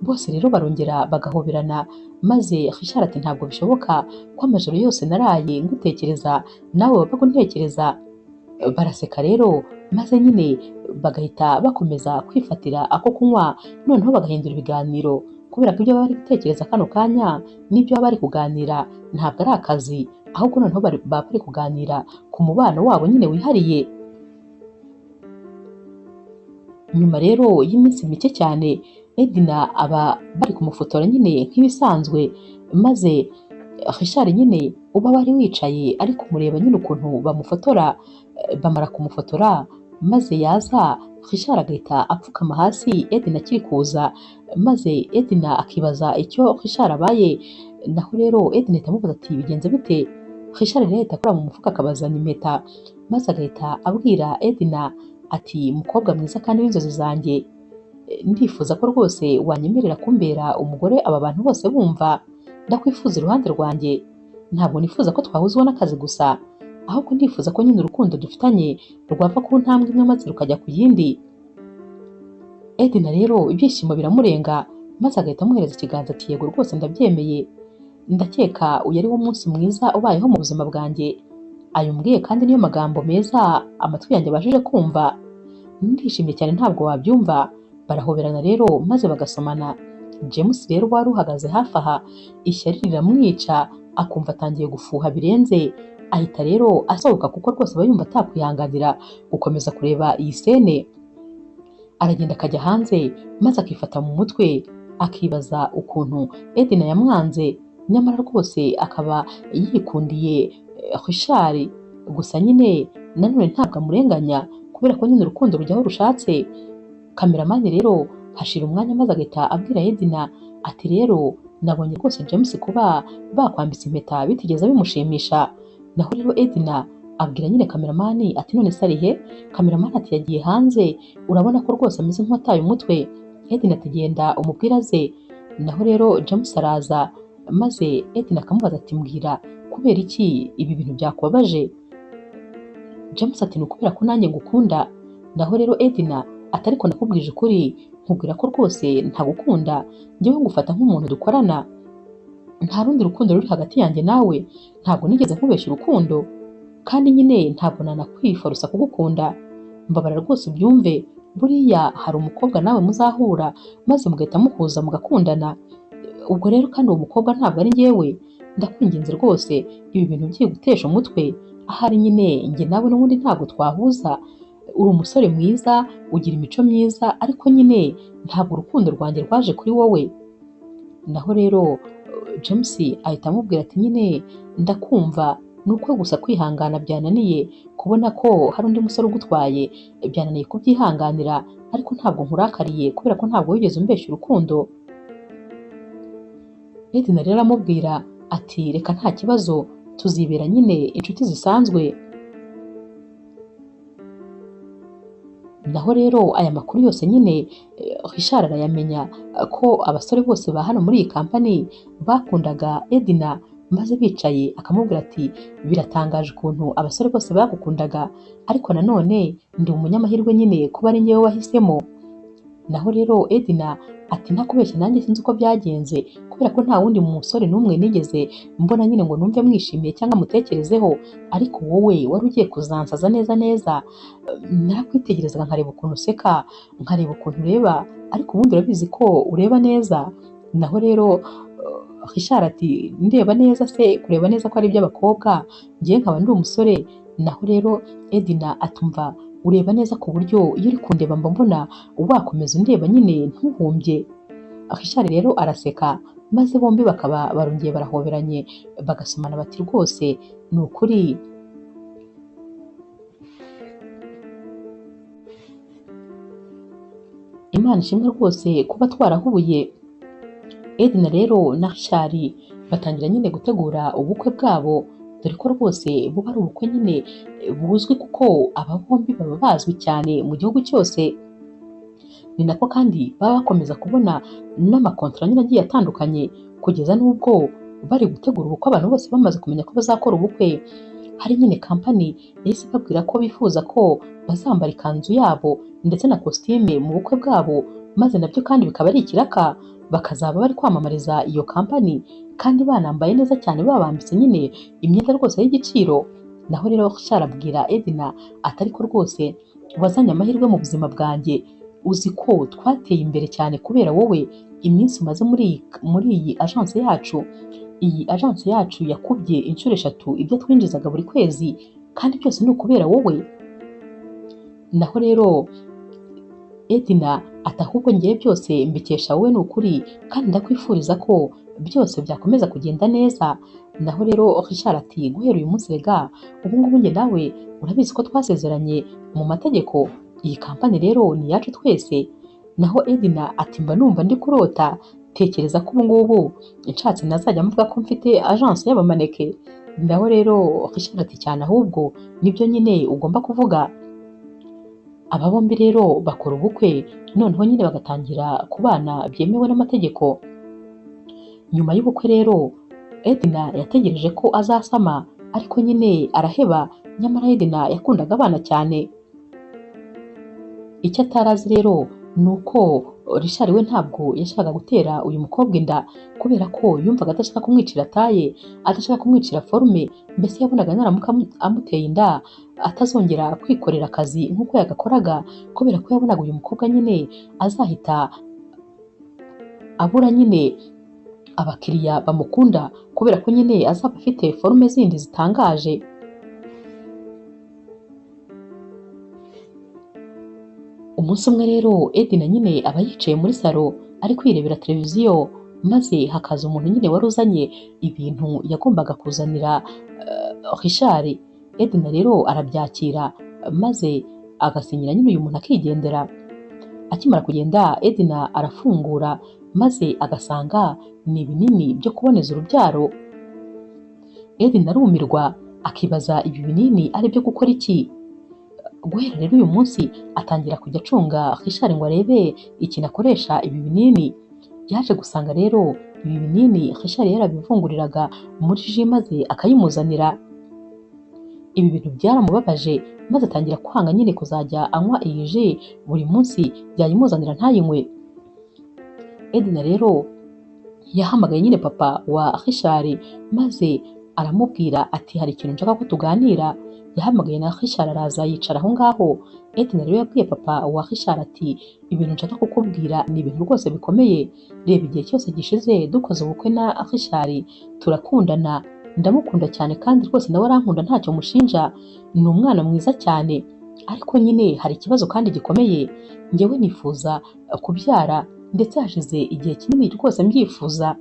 Bose rero barongera bagahoberana, maze Richard ati ntabwo bishoboka ko amajoro yose naraye ngutekereza nawe wabaga untekereza. Baraseka rero maze nyine bagahita bakomeza kwifatira ako kunywa, noneho bagahindura ibiganiro kubera ko ibyo baba bari gutekereza kano kanya n'ibyo baba bari kuganira ntabwo ari akazi, ahubwo noneho baba bari kuganira ku mubano wabo nyine wihariye. Nyuma rero y'iminsi mike cyane Edna aba bari kumufotora nyine nk'ibisanzwe, maze Richard nyine uba wari wicaye ari kumureba nyine ukuntu bamufotora, bamara kumufotora maze yaza Richard agahita apfukama hasi Edna akiri kuza, maze Edna akibaza icyo Richard abaye. Naho rero Edna ahita amubaza ati bigenze bite? Richard rero ahita akora mu mufuka akabazana impeta, maze agahita abwira Edna ati mukobwa mwiza kandi w'inzozi zanjye, ndifuza ko rwose wanyemerera kumbera umugore aba bantu bose bumva, ndakwifuza iruhande rwanjye, ntabwo nifuza ko twahuzwa n'akazi gusa, ahubwo ndifuza ko nyine urukundo dufitanye rwava ku ntambwe imwe maze rukajya ku yindi. Edna rero ibyishimo biramurenga, maze agahita amuhereza ikiganza ati yego rwose ndabyemeye, ndakeka uyu ari wo munsi mwiza ubayeho mu buzima bwanjye, ayo umbwiye kandi niyo magambo meza amatwi yanjye abashije kumva, ndishimye cyane ntabwo wabyumva. Barahoberana rero maze bagasomana. James rero wari uhagaze hafi aha ishyari riramwica, akumva atangiye gufuha birenze, ahita rero asohoka kuko rwose aba yumva atakwihanganira gukomeza kureba iyi sene. Aragenda akajya hanze maze akifata mu mutwe, akibaza ukuntu Edna yamwanze, nyamara rwose akaba yikundiye Richard. Gusa nyine nanone ntabwo amurenganya kubera ko nyine urukundo rujya aho rushatse. Kameramani rero hashira umwanya maze agahita abwira Edna ati rero nabonye rwose James kuba bakwambitse impeta bitigeze bimushimisha. Naho rero Edna abwira nyine kameramani ati none se ari he? Kameramani ati yagiye hanze, urabona ko rwose ameze nk'uwataye umutwe. Edna ati genda umubwire aze. Naho rero James araza maze Edna akamubaza ati mbwira kubera iki ibi bintu byakubabaje? James ati ni ukubera ko nanjye ngukunda. Naho rero Edna ati ariko nakubwije ukuri, nkubwira ko rwose ntagukunda, njyewe ngufata nk'umuntu dukorana, nta rundi rukundo ruri hagati yanjye nawe, ntabwo nigeze nkubeshya urukundo, kandi nyine ntabwo nanakwifuza kugukunda, mbabara rwose ubyumve, buriya hari umukobwa nawe muzahura maze mugahita muhuza mugakundana, ubwo rero kandi uwo mukobwa ntabwo ari njyewe, ndakwinginze rwose ibi bintu byigutesha umutwe, ahari nyine njye nawe n'ubundi ntabwo twahuza, uri umusore mwiza ugira imico myiza, ariko nyine ntabwo urukundo rwanjye rwaje kuri wowe. Naho rero James ahita amubwira ati nyine ndakumva, ni uko gusa kwihangana byananiye, kubona ko hari undi musore ugutwaye byananiye kubyihanganira, ariko ntabwo nkurakariye kubera ko ntabwo wigeze umbeshya urukundo. Edna rero aramubwira ati reka nta kibazo, tuzibera nyine inshuti zisanzwe. Naho rero aya makuru yose nyine Richard arayamenya ko abasore bose ba hano muri iyi kampani bakundaga Edna, maze bicaye akamubwira ati biratangaje ukuntu abasore bose bagukundaga, ariko nanone ndi umunyamahirwe nyine kuba ari njyewe wahisemo. Naho rero Edna ati ntakubeshya nanjye sinzi uko byagenze, kubera ko nta wundi musore n'umwe nigeze mbona nyine ngo numve mwishimiye cyangwa mutekerezeho, ariko wowe wari ugiye kuzansaza neza neza, narakwitegerezaga nkareba ukuntu useka, nkareba ukuntu ureba, ariko ubundi urabizi ko ureba neza. Naho rero Richard ati ndeba neza se, kureba neza ko ari iby'abakobwa, njyewe nkaba ndi umusore. Naho rero Edna atumva ureba neza ku buryo iyo uri kundeba mba mbona wakomeza undeba nyine ntuhumbye. Richard rero araseka, maze bombi bakaba barongeye barahoberanye bagasomana bati rwose ni ukuri Imana ishimwe rwose kuba twarahuye. Edna rero na Richard batangira nyine gutegura ubukwe bwabo, dore ko rwose buba ari ubukwe nyine buzwi kuko aba bombi baba bazwi cyane mu gihugu cyose. Ni nako kandi baba bakomeza kubona n'amakontara nyine agiye atandukanye, kugeza n'ubwo bari gutegura ubukwe abantu bose bamaze kumenya ko bazakora ubukwe. Hari nyine kampani yahise ibabwira ko bifuza ko bazambara ikanzu yabo ndetse na kositime mu bukwe bwabo, maze nabyo kandi bikaba ari ikiraka, bakazaba bari kwamamariza iyo kampani kandi banambaye neza cyane, babambitse nyine imyenda rwose y'igiciro. Naho rero Richard abwira Edna ati ariko rwose wazanye amahirwe mu buzima bwanjye, uzi ko twateye imbere cyane kubera wowe, iminsi umaze muri iyi agence yacu, iyi agence yacu yakubye inshuro 3 ibyo twinjizaga buri kwezi, kandi byose ni ukubera wowe. Naho rero Edna Ati ahubwo ngewe byose mbikesha wowe ni ukuri, kandi ndakwifuriza ko byose byakomeza kugenda neza. Naho rero Richard ati guhera uyu munsi rega ubu ngubu njye nawe urabizi ko twasezeranye mu mategeko, iyi kampani rero ni iyacu twese. Naho Edna ati mba numva ndi kurota, tekereza ko ubu ngubu nshatse nazajya mvuga ko mfite agence y'abamaneke. Naho rero Richard ati cyane ahubwo nibyo nyine ugomba kuvuga. Aba bombi rero bakora ubukwe, noneho nyine bagatangira kubana byemewe n'amategeko. Nyuma y'ubukwe rero Edna yategereje ko azasama, ariko nyine araheba. Nyamara Edna yakundaga abana cyane. Icyo atari azi rero ni uko Richard we ntabwo yashakaga gutera uyu mukobwa inda, kubera ko yumvaga adashaka kumwicira taye, adashaka kumwicira forume, mbese yabonaga naramuka amuteye inda atazongera kwikorera akazi nk'uko yagakoraga, kubera ko yabonaga uyu mukobwa nyine azahita abura nyine abakiriya bamukunda, kubera ko nyine azaba afite forume zindi zitangaje. Umunsi umwe rero Edna nyine aba yicaye muri salo ari kwirebera televiziyo, maze hakaza umuntu nyine wari uzanye ibintu yagombaga kuzanira Richard. Edna rero arabyakira maze agasinyira nyine uyu muntu akigendera. Akimara kugenda Edna arafungura maze agasanga ni ibinini byo kuboneza urubyaro. Edna arumirwa akibaza ibi binini ari byo gukora iki. Guhera rero uyu munsi atangira kujya acunga Richard ngo arebe ikintu akoresha ibi binini. Yaje gusanga rero ibi binini Richard yarabivunguriraga muri ji maze akayimuzanira. Ibi bintu byaramubabaje maze atangira kwanga nyine kuzajya anywa iyi ji buri munsi, yayimuzanira ntayinywe. Edna rero yahamagaye nyine papa wa Richard maze aramubwira ati hari ikintu nshaka ko tuganira. Yahamagaye na Richard araza yicara aho ngaho. Edna rero yabwiye papa wa Richard ati ibintu nshaka kukubwira ni ibintu rwose bikomeye. Reba igihe cyose gishize dukoze ubukwe na Richard turakundana, ndamukunda cyane kandi rwose nawe arankunda ntacyo mushinja, ni umwana mwiza cyane, ariko nyine hari ikibazo kandi gikomeye. Njyewe nifuza kubyara ndetse hashize igihe kinini rwose mbyifuza.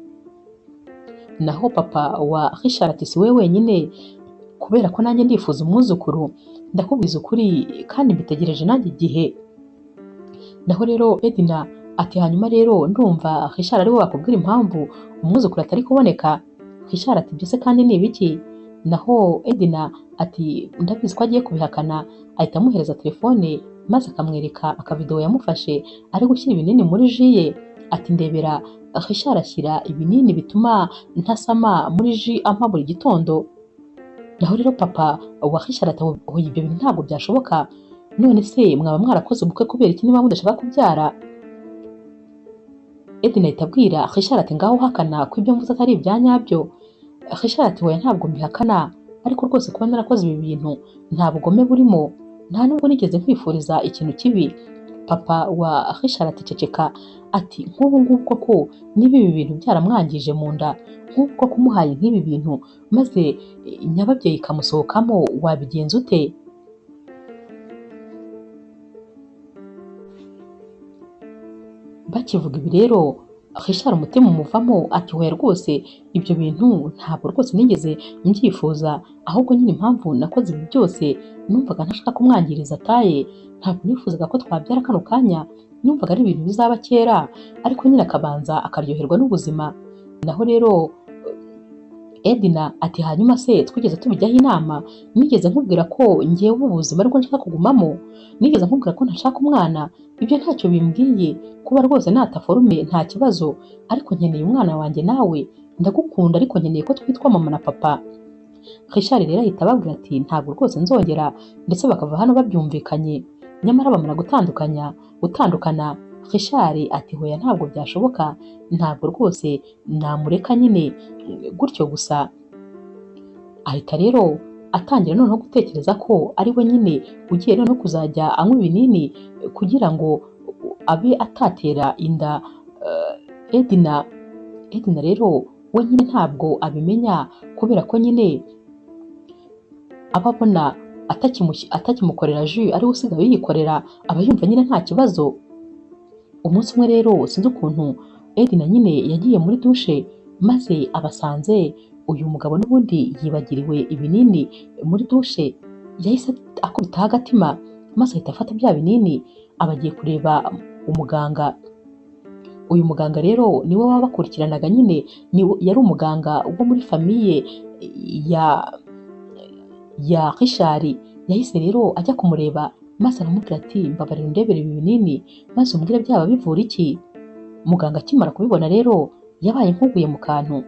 Naho papa wa Richard ati si we wenyine, kubera ko nanjye ndifuza umwuzukuru, ndakubwiza ukuri kandi mbitegereje nanjye igihe. Naho rero Edna ati hanyuma rero ndumva Richard ari we wakubwira impamvu umwuzukuru atari kuboneka. Richard ati byose kandi ni ibiki? Naho Edna ati ndabizi ko agiye kubihakana. Ahita amuhereza telefone maze akamwereka akavidewo yamufashe ari gushyira ibinini muri ji ye. Ati ndebera Richard ashyira ibinini bituma ntasama muri ji ampa buri gitondo. Naho rero papa wa Richard ati oya ibyo bintu ntabwo byashoboka, none se mwaba mwarakoze ubukwe kubera iki niba mudashaka kubyara? Edna ahita abwira Richard ati ngaho uhakana ko ibyo mvuze atari ibya nyabyo. Richard ati oya ntabwo mbihakana, ariko rwose kuba narakoze ibi bintu nta bugome burimo, nta nubwo nigeze nkwifuriza ikintu kibi. Papa wa Richard ati ceceka, ati nk'ubu ngubu koko niba ibi bintu byaramwangije mu nda, nk'ubu koko umuhaye nk'ibi bintu maze nyababyeyi ikamusohokamo wabigenza ute? Bakivuga ibi rero Richard umutima umuvamo ati oya rwose ibyo bintu ntabwo rwose nigeze mbyifuza, ahubwo nyine impamvu nakoze ibi byose numvaga ntashaka kumwangiriza taye, ntabwo nifuzaga ko twabyara kano kanya, numvaga ari ibintu bizaba kera, ariko nyine akabanza akaryoherwa n'ubuzima. Naho rero Edna ati hanyuma se twigeze tubijyaho inama, nigeze nkubwira ko ngewe ubu buzima ariko nshaka kugumamo, nigeze nkubwira ko ntashaka umwana, ibyo ntacyo bimbwiye, kuba rwose nata forume nta kibazo, ariko nkeneye umwana wanjye nawe ndagukunda, ariko nkeneye ko twitwa mama na papa. Richard rero ahita ababwira ati ntabwo rwose nzongera, ndetse bakava hano babyumvikanye. Nyamara bamara gutandukana Richard ati hoya ntabwo byashoboka, ntabwo rwose namureka nyine gutyo gusa. Ahita rero atangira noneho gutekereza ko ari we nyine ugiye noneho kuzajya anywa ibinini kugira ngo abe atatera inda Edna. Edna rero we nyine ntabwo abimenya, kubera ko nyine aba abona atakimukorera ji ari we usigaye uyikorera, aba yumva nyine nta kibazo. Umunsi umwe rero sinzi ukuntu Edna nyine yagiye muri dushe maze abasanze uyu mugabo n'ubundi yibagiriwe ibinini muri dushe, yahise akubitaho agatima maze ahita afata bya binini aba agiye kureba umuganga. Uyu muganga rero niwe wabakurikiranaga nyine, yari umuganga wo muri famiye ya Richard. Yahise rero ajya kumureba maze aramubwira ati mbabarira undebere ibi binini maze umbwire byaba bivura iki. Muganga akimara kubibona rero yabaye nk'uguye mu kantu,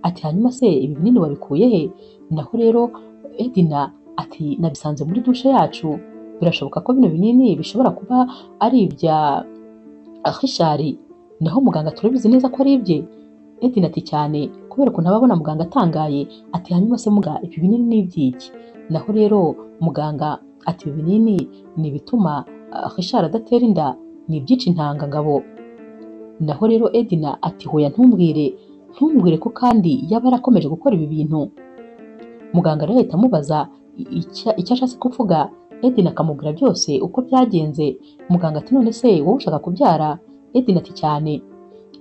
ati hanyuma se ibi binini wabikuye he? Naho rero Edna ati nabisanze muri dushe yacu, birashoboka ko bino binini bishobora kuba ari ibya Richard. Naho muganga turabizi neza ko ari ibye. Edna ati cyane, kubera ukuntu aba abona muganga atangaye, ati hanyuma se muga ibi binini ni iby'iki? Naho rero muganga ati ibi binini ni ibituma Richard adatera inda, ni ibyica intangangabo. Naho rero Edna ati hoya ntumbwire, ntumbwire ko kandi yaba yarakomeje gukora ibi bintu. Muganga rero ahita amubaza icyo ashatse kuvuga, Edna akamubwira byose uko byagenze. Muganga ati none se wowe ushaka kubyara? Edna ati cyane.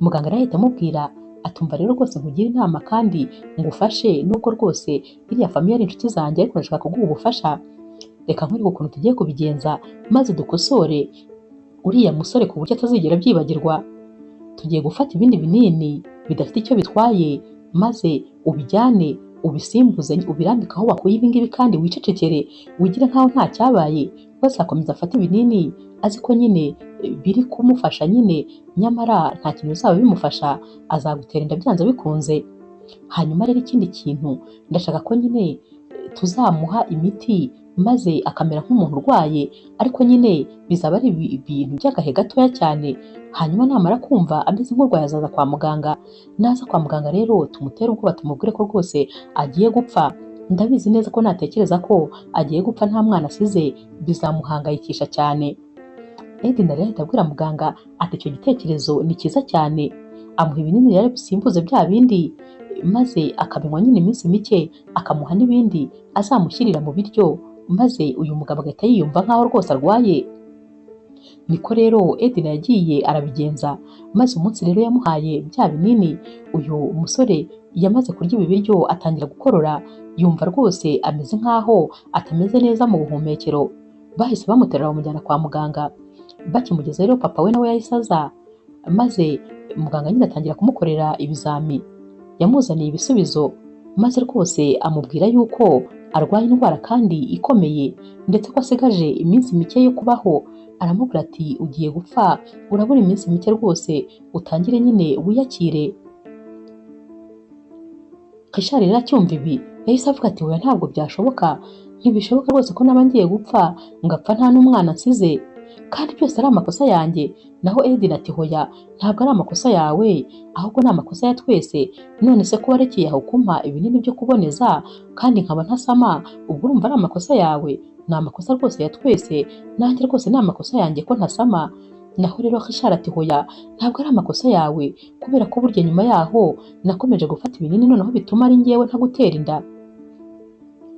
Muganga rero ahita amubwira atumva rero rwose nkugire inama kandi ngufashe, nubwo rwose iriya famiye ari inshuti zanjye ariko ndashaka kuguha ubufasha, reka nkwereke ukuntu tugiye kubigenza maze dukosore uriya musore ku buryo atazigera abyibagirwa. Tugiye gufata ibindi binini bidafite icyo bitwaye maze ubijyane ubisimbuze ubirambike aho wakuye ibi ngibi kandi wicecekere wigire nkaho nta cyabaye. Wese akomeza afate ibinini azi ko nyine biri kumufasha nyine, nyamara nta kintu bizaba bimufasha, azagutera inda byanze bikunze. Hanyuma rero ikindi kintu ndashaka ko nyine tuzamuha imiti maze akamera nk'umuntu urwaye, ariko nyine bizaba ari ibintu by'agahe gatoya cyane. Hanyuma namara kumva ameze nk'urwaye azaza kwa muganga, naza kwa muganga rero tumutere ubwoba tumubwire ko rwose agiye gupfa. Ndabizi neza ko natekereza ko agiye gupfa nta mwana asize bizamuhangayikisha cyane. Edna rero ahita abwira muganga ati icyo gitekerezo ni cyiza cyane, amuha ibinini rero bisimbuze bya bindi maze akabinywa nyine iminsi mike, akamuha n'ibindi azamushyirira mu biryo, maze uyu mugabo agahita yiyumva nkaho rwose arwaye. Niko rero Edna yagiye arabigenza, maze umunsi rero yamuhaye bya binini, uyu musore yamaze kurya ibi biryo atangira gukorora, yumva rwose ameze nkaho atameze neza mu buhumekero. Bahise bamuterura bamujyana kwa muganga. Bakimugeza rero papa we nawe yahise aza, maze muganga nyine atangira kumukorera ibizami. Yamuzaniye ibisubizo maze rwose amubwira yuko arwaye indwara kandi ikomeye, ndetse ko asigaje iminsi mike yo kubaho. Aramubwira ati ugiye gupfa, urabura iminsi mike rwose, utangire nyine wiyakire. Richard rero acyumva ibi yahise avuga ati oya ntabwo byashoboka, ntibishoboka rwose ko naba ngiye gupfa ngapfa nta n'umwana nsize, kandi byose ari amakosa yanjye. Naho Edna ati hoya ntabwo ari amakosa yawe, ahubwo ni amakosa ya twese. None se ko warekeye aho kumpa ibinini byo kuboneza kandi nkaba ntasama, ubwo urumva ari amakosa yawe? Ni amakosa rwose ya twese, nanjye rwose ni amakosa yanjye ko ntasama. Naho rero Richard ati hoya ntabwo ari amakosa yawe, kubera ko burya nyuma yaho nakomeje gufata ibinini noneho bituma ari njyewe ntagutera inda.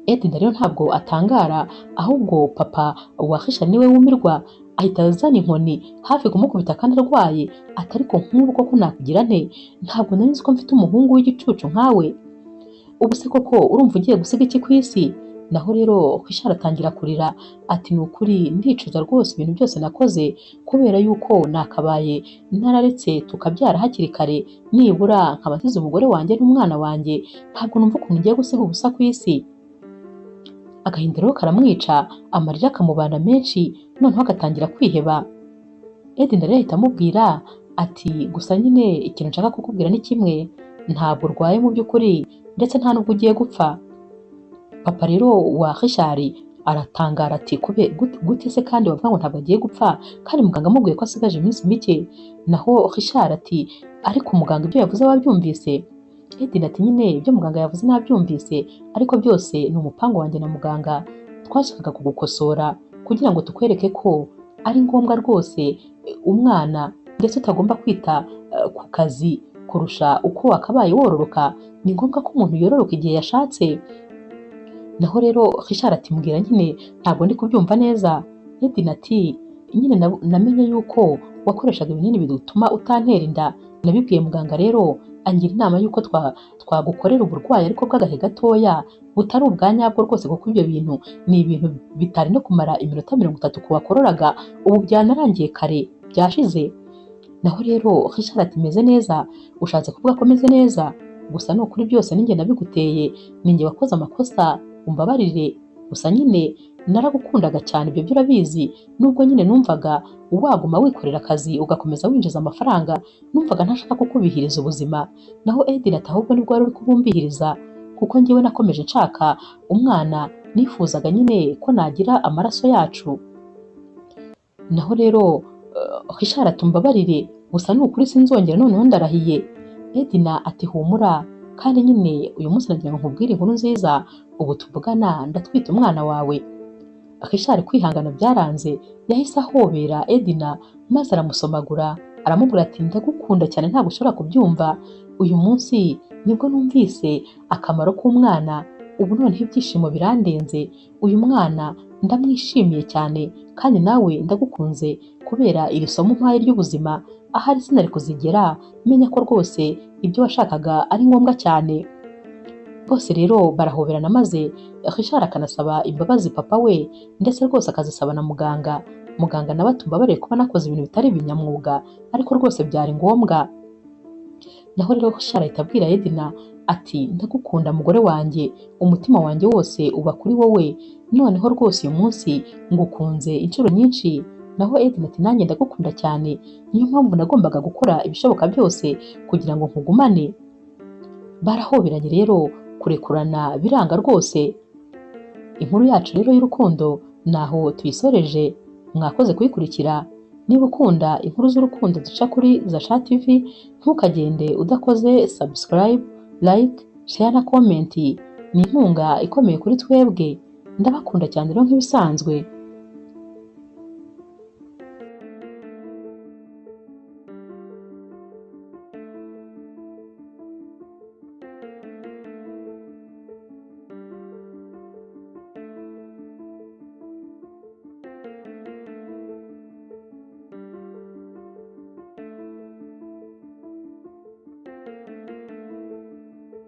Edna rero ntabwo atangara, ahubwo papa wa Richard niwe wumirwa, ahita azana inkoni hafi kumukubita kandi arwaye, ati ariko nk'ubu koko nakugira nte? Ntabwo nari nzi ko mfite umuhungu w'igicucu nkawe, ubu se koko urumva ugiye gusiga iki ku isi? Naho rero Richard atangira kurira ati ni ukuri ndicuza rwose ibintu byose nakoze, kubera yuko nakabaye nararetse tukabyara hakiri kare, nibura nkaba nsize umugore wanjye n'umwana wanjye, ntabwo numva ukuntu ngiye gusiga ubusa ku isi. Agahinda rero karamwica, amarira akamubana menshi, noneho agatangira kwiheba. Edna rero ahita amubwira ati gusa nyine ikintu nshaka kukubwira ni kimwe, ntabwo urwaye mu by'ukuri, ndetse nta nubwo ugiye gupfa. Papa rero wa Richard aratangara ati gute se kandi bavuga ngo ntabwo agiye gupfa kandi muganga amubwiye ko asigaje iminsi mike? Naho Richard ati ariko muganga ibyo yavuze wabyumvise? Edna ati nyine ibyo muganga yavuze nabyumvise, ariko byose ni umupango wanjye na muganga, twashakaga kugukosora kugira ngo tukwereke ko ari ngombwa rwose umwana, ndetse utagomba kwita ku kazi kurusha uko wakabaye wororoka, ni ngombwa ko umuntu yororoka igihe yashatse. Naho rero Richard ati mbwira nyine ntabwo ndi kubyumva neza. Edna ati Nyine namenye yuko wakoreshaga ibinini bidutuma utantera inda. Nabibwiye muganga rero angira inama yuko twagukorera uburwayi ariko bw'agahe gatoya, butari ubwa nyabwo rwose, kuko ibyo bintu ni ibintu bitari no kumara iminota 30 ku wakororaga, ubu byanarangiye kare byashize. Naho rero Richard ati meze neza. Ushatse kuvuga ko meze neza? Gusa ni ukuri byose ninjye nabiguteye, ninjye wakoze amakosa, umbabarire. Gusa nyine naragukundaga cyane, ibyo byo urabizi, nubwo nyine numvaga waguma wikorera akazi ugakomeza winjiza amafaranga, numvaga ntashaka kukubihiriza ubuzima. Naho Edina ati ahubwo nibwo wari uri kubumbihiriza, kuko njyewe nakomeje nshaka umwana, nifuzaga nyine ko nagira amaraso yacu. Naho rero Richard ati umbabarire, gusa ni ukuri sinzongera, noneho ndarahiye. Edina ati humura, kandi nyine uyu munsi nagira ngo nkubwire inkuru nziza, ubu tuvugana ndatwite umwana wawe. Richard kwihangana byaranze, yahise ahobera Edina maze aramusomagura, aramubwira ati ndagukunda cyane ntabwo ushobora kubyumva, uyu munsi nibwo numvise akamaro k'umwana, ubu noneho ibyishimo birandenze, uyu mwana ndamwishimiye cyane, kandi nawe ndagukunze kubera iri somo umpaye ry'ubuzima, ahari sinari kuzigera menya ko rwose ibyo washakaga ari ngombwa cyane. Bose rero barahoberana maze Richard akanasaba imbabazi papa we, ndetse rwose akazisaba na muganga. Muganga nawe ati umbabarire kuba nakoze ibintu bitari ibinyamwuga, ariko rwose byari ngombwa. Naho rero Richard ahita abwira Edina ati ndagukunda mugore wanjye, umutima wanjye wose uba kuri wowe, noneho rwose uyu munsi ngukunze inshuro nyinshi. Naho Edina ati nanjye ndagukunda cyane, niyo mpamvu nagombaga gukora ibishoboka byose kugira ngo nkugumane. Barahoberanye rero, kurekurana biranga rwose. Inkuru yacu rero y'urukundo naho tuyisoreje, mwakoze kuyikurikira. Niba ukunda inkuru z'urukundo zica kuri Zasha TV, ntukagende udakoze subscribe, like, share na comment. Ni inkunga ikomeye kuri twebwe. Ndabakunda cyane rero nk'ibisanzwe.